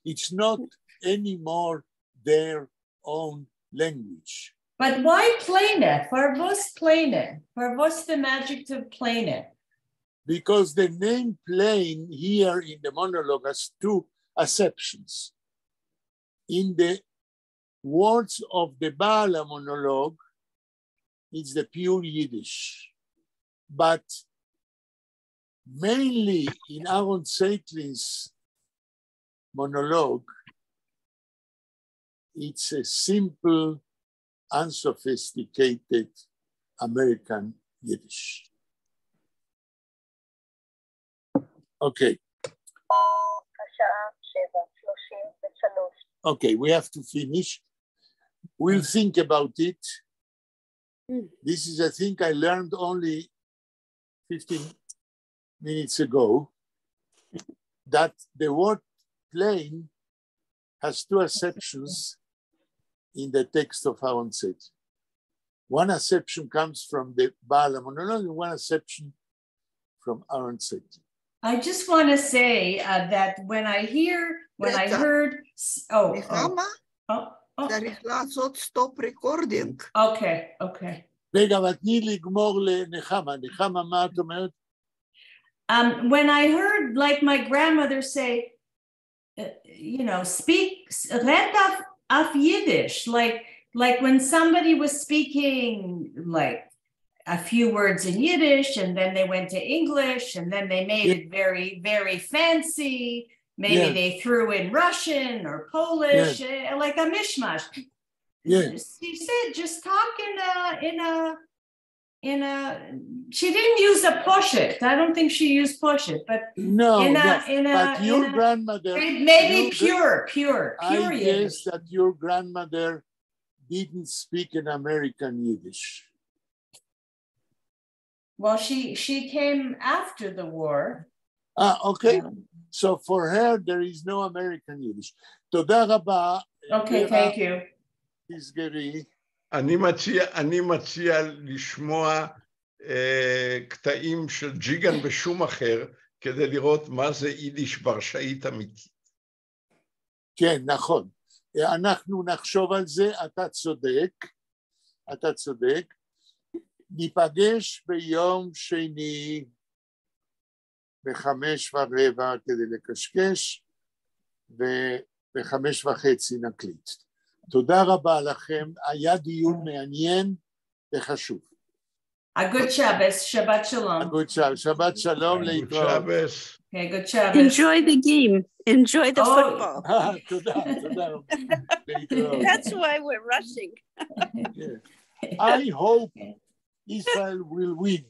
It's not anymore their own language. But why פּלעינע? פֿאַר וואָס פּלעינע? פֿאַר וואָס the adjective פּלעינע? Because the name plain here in the monologue has two acceptions. In the words of the בעל המונולוג, it's the pure Yiddish. But mainly in Aaron Zeitlin's monologue, it's a simple, unsophisticated American Yiddish. Okay. השעה 7:33. Okay, we have to finish. We'll think about it. This is a thing I learned only 15 minutes ago, that the word plain has two acceptions in the text of Aaron Zeitlin. One acception comes from the בעל המונולוג, and one acception from Aaron Zeitlin. I just want to say that when I רגע. heard, oh, oh, נחמה, oh, oh. צריך לעשות stop recording. Okay. רגע, אבל תני לגמור לנחמה. נחמה, מה את אומרת? When I heard like my grandmother say, speak רעדט אויף Yiddish, like when somebody was speaking like a few words in Yiddish and then they went to English and then they made it very, very fancy. Maybe they threw in Russian or Polish, like a mishmash. She said, just talk in a, she didn't use a פּשוט. I don't think she used פּשוט, but No, in a, no, in a, but your in a, grandmother, maybe your pure, pure, I pure guess Yiddish. that your grandmother didn't speak an American Yiddish. Well, she came after the war. Okay. So for her there is no American Yiddish. תודה רבה. Okay, thank you. תסגרי. אני מציע לשמוע קטעים של ג'יגן ושומאכר כדי לראות מה זה יידיש ורשאית אמיתית. כן, נכון. אנחנו נחשוב על זה, אתה צודק, אתה צודק. ניפגש ביום שני ב-5:15 כדי לקשקש, וב-5:30 נקליט. תודה רבה לכם, היה דיון מעניין וחשוב. A good Shabbos, שבת שלום. A good Shabbos, שבת שלום להתראות. Shabbos. Okay, good Shabbos. Enjoy the game. Enjoy the football. תודה, תודה. להתראות. That's why we're rushing. Yeah. I hope Israel will win.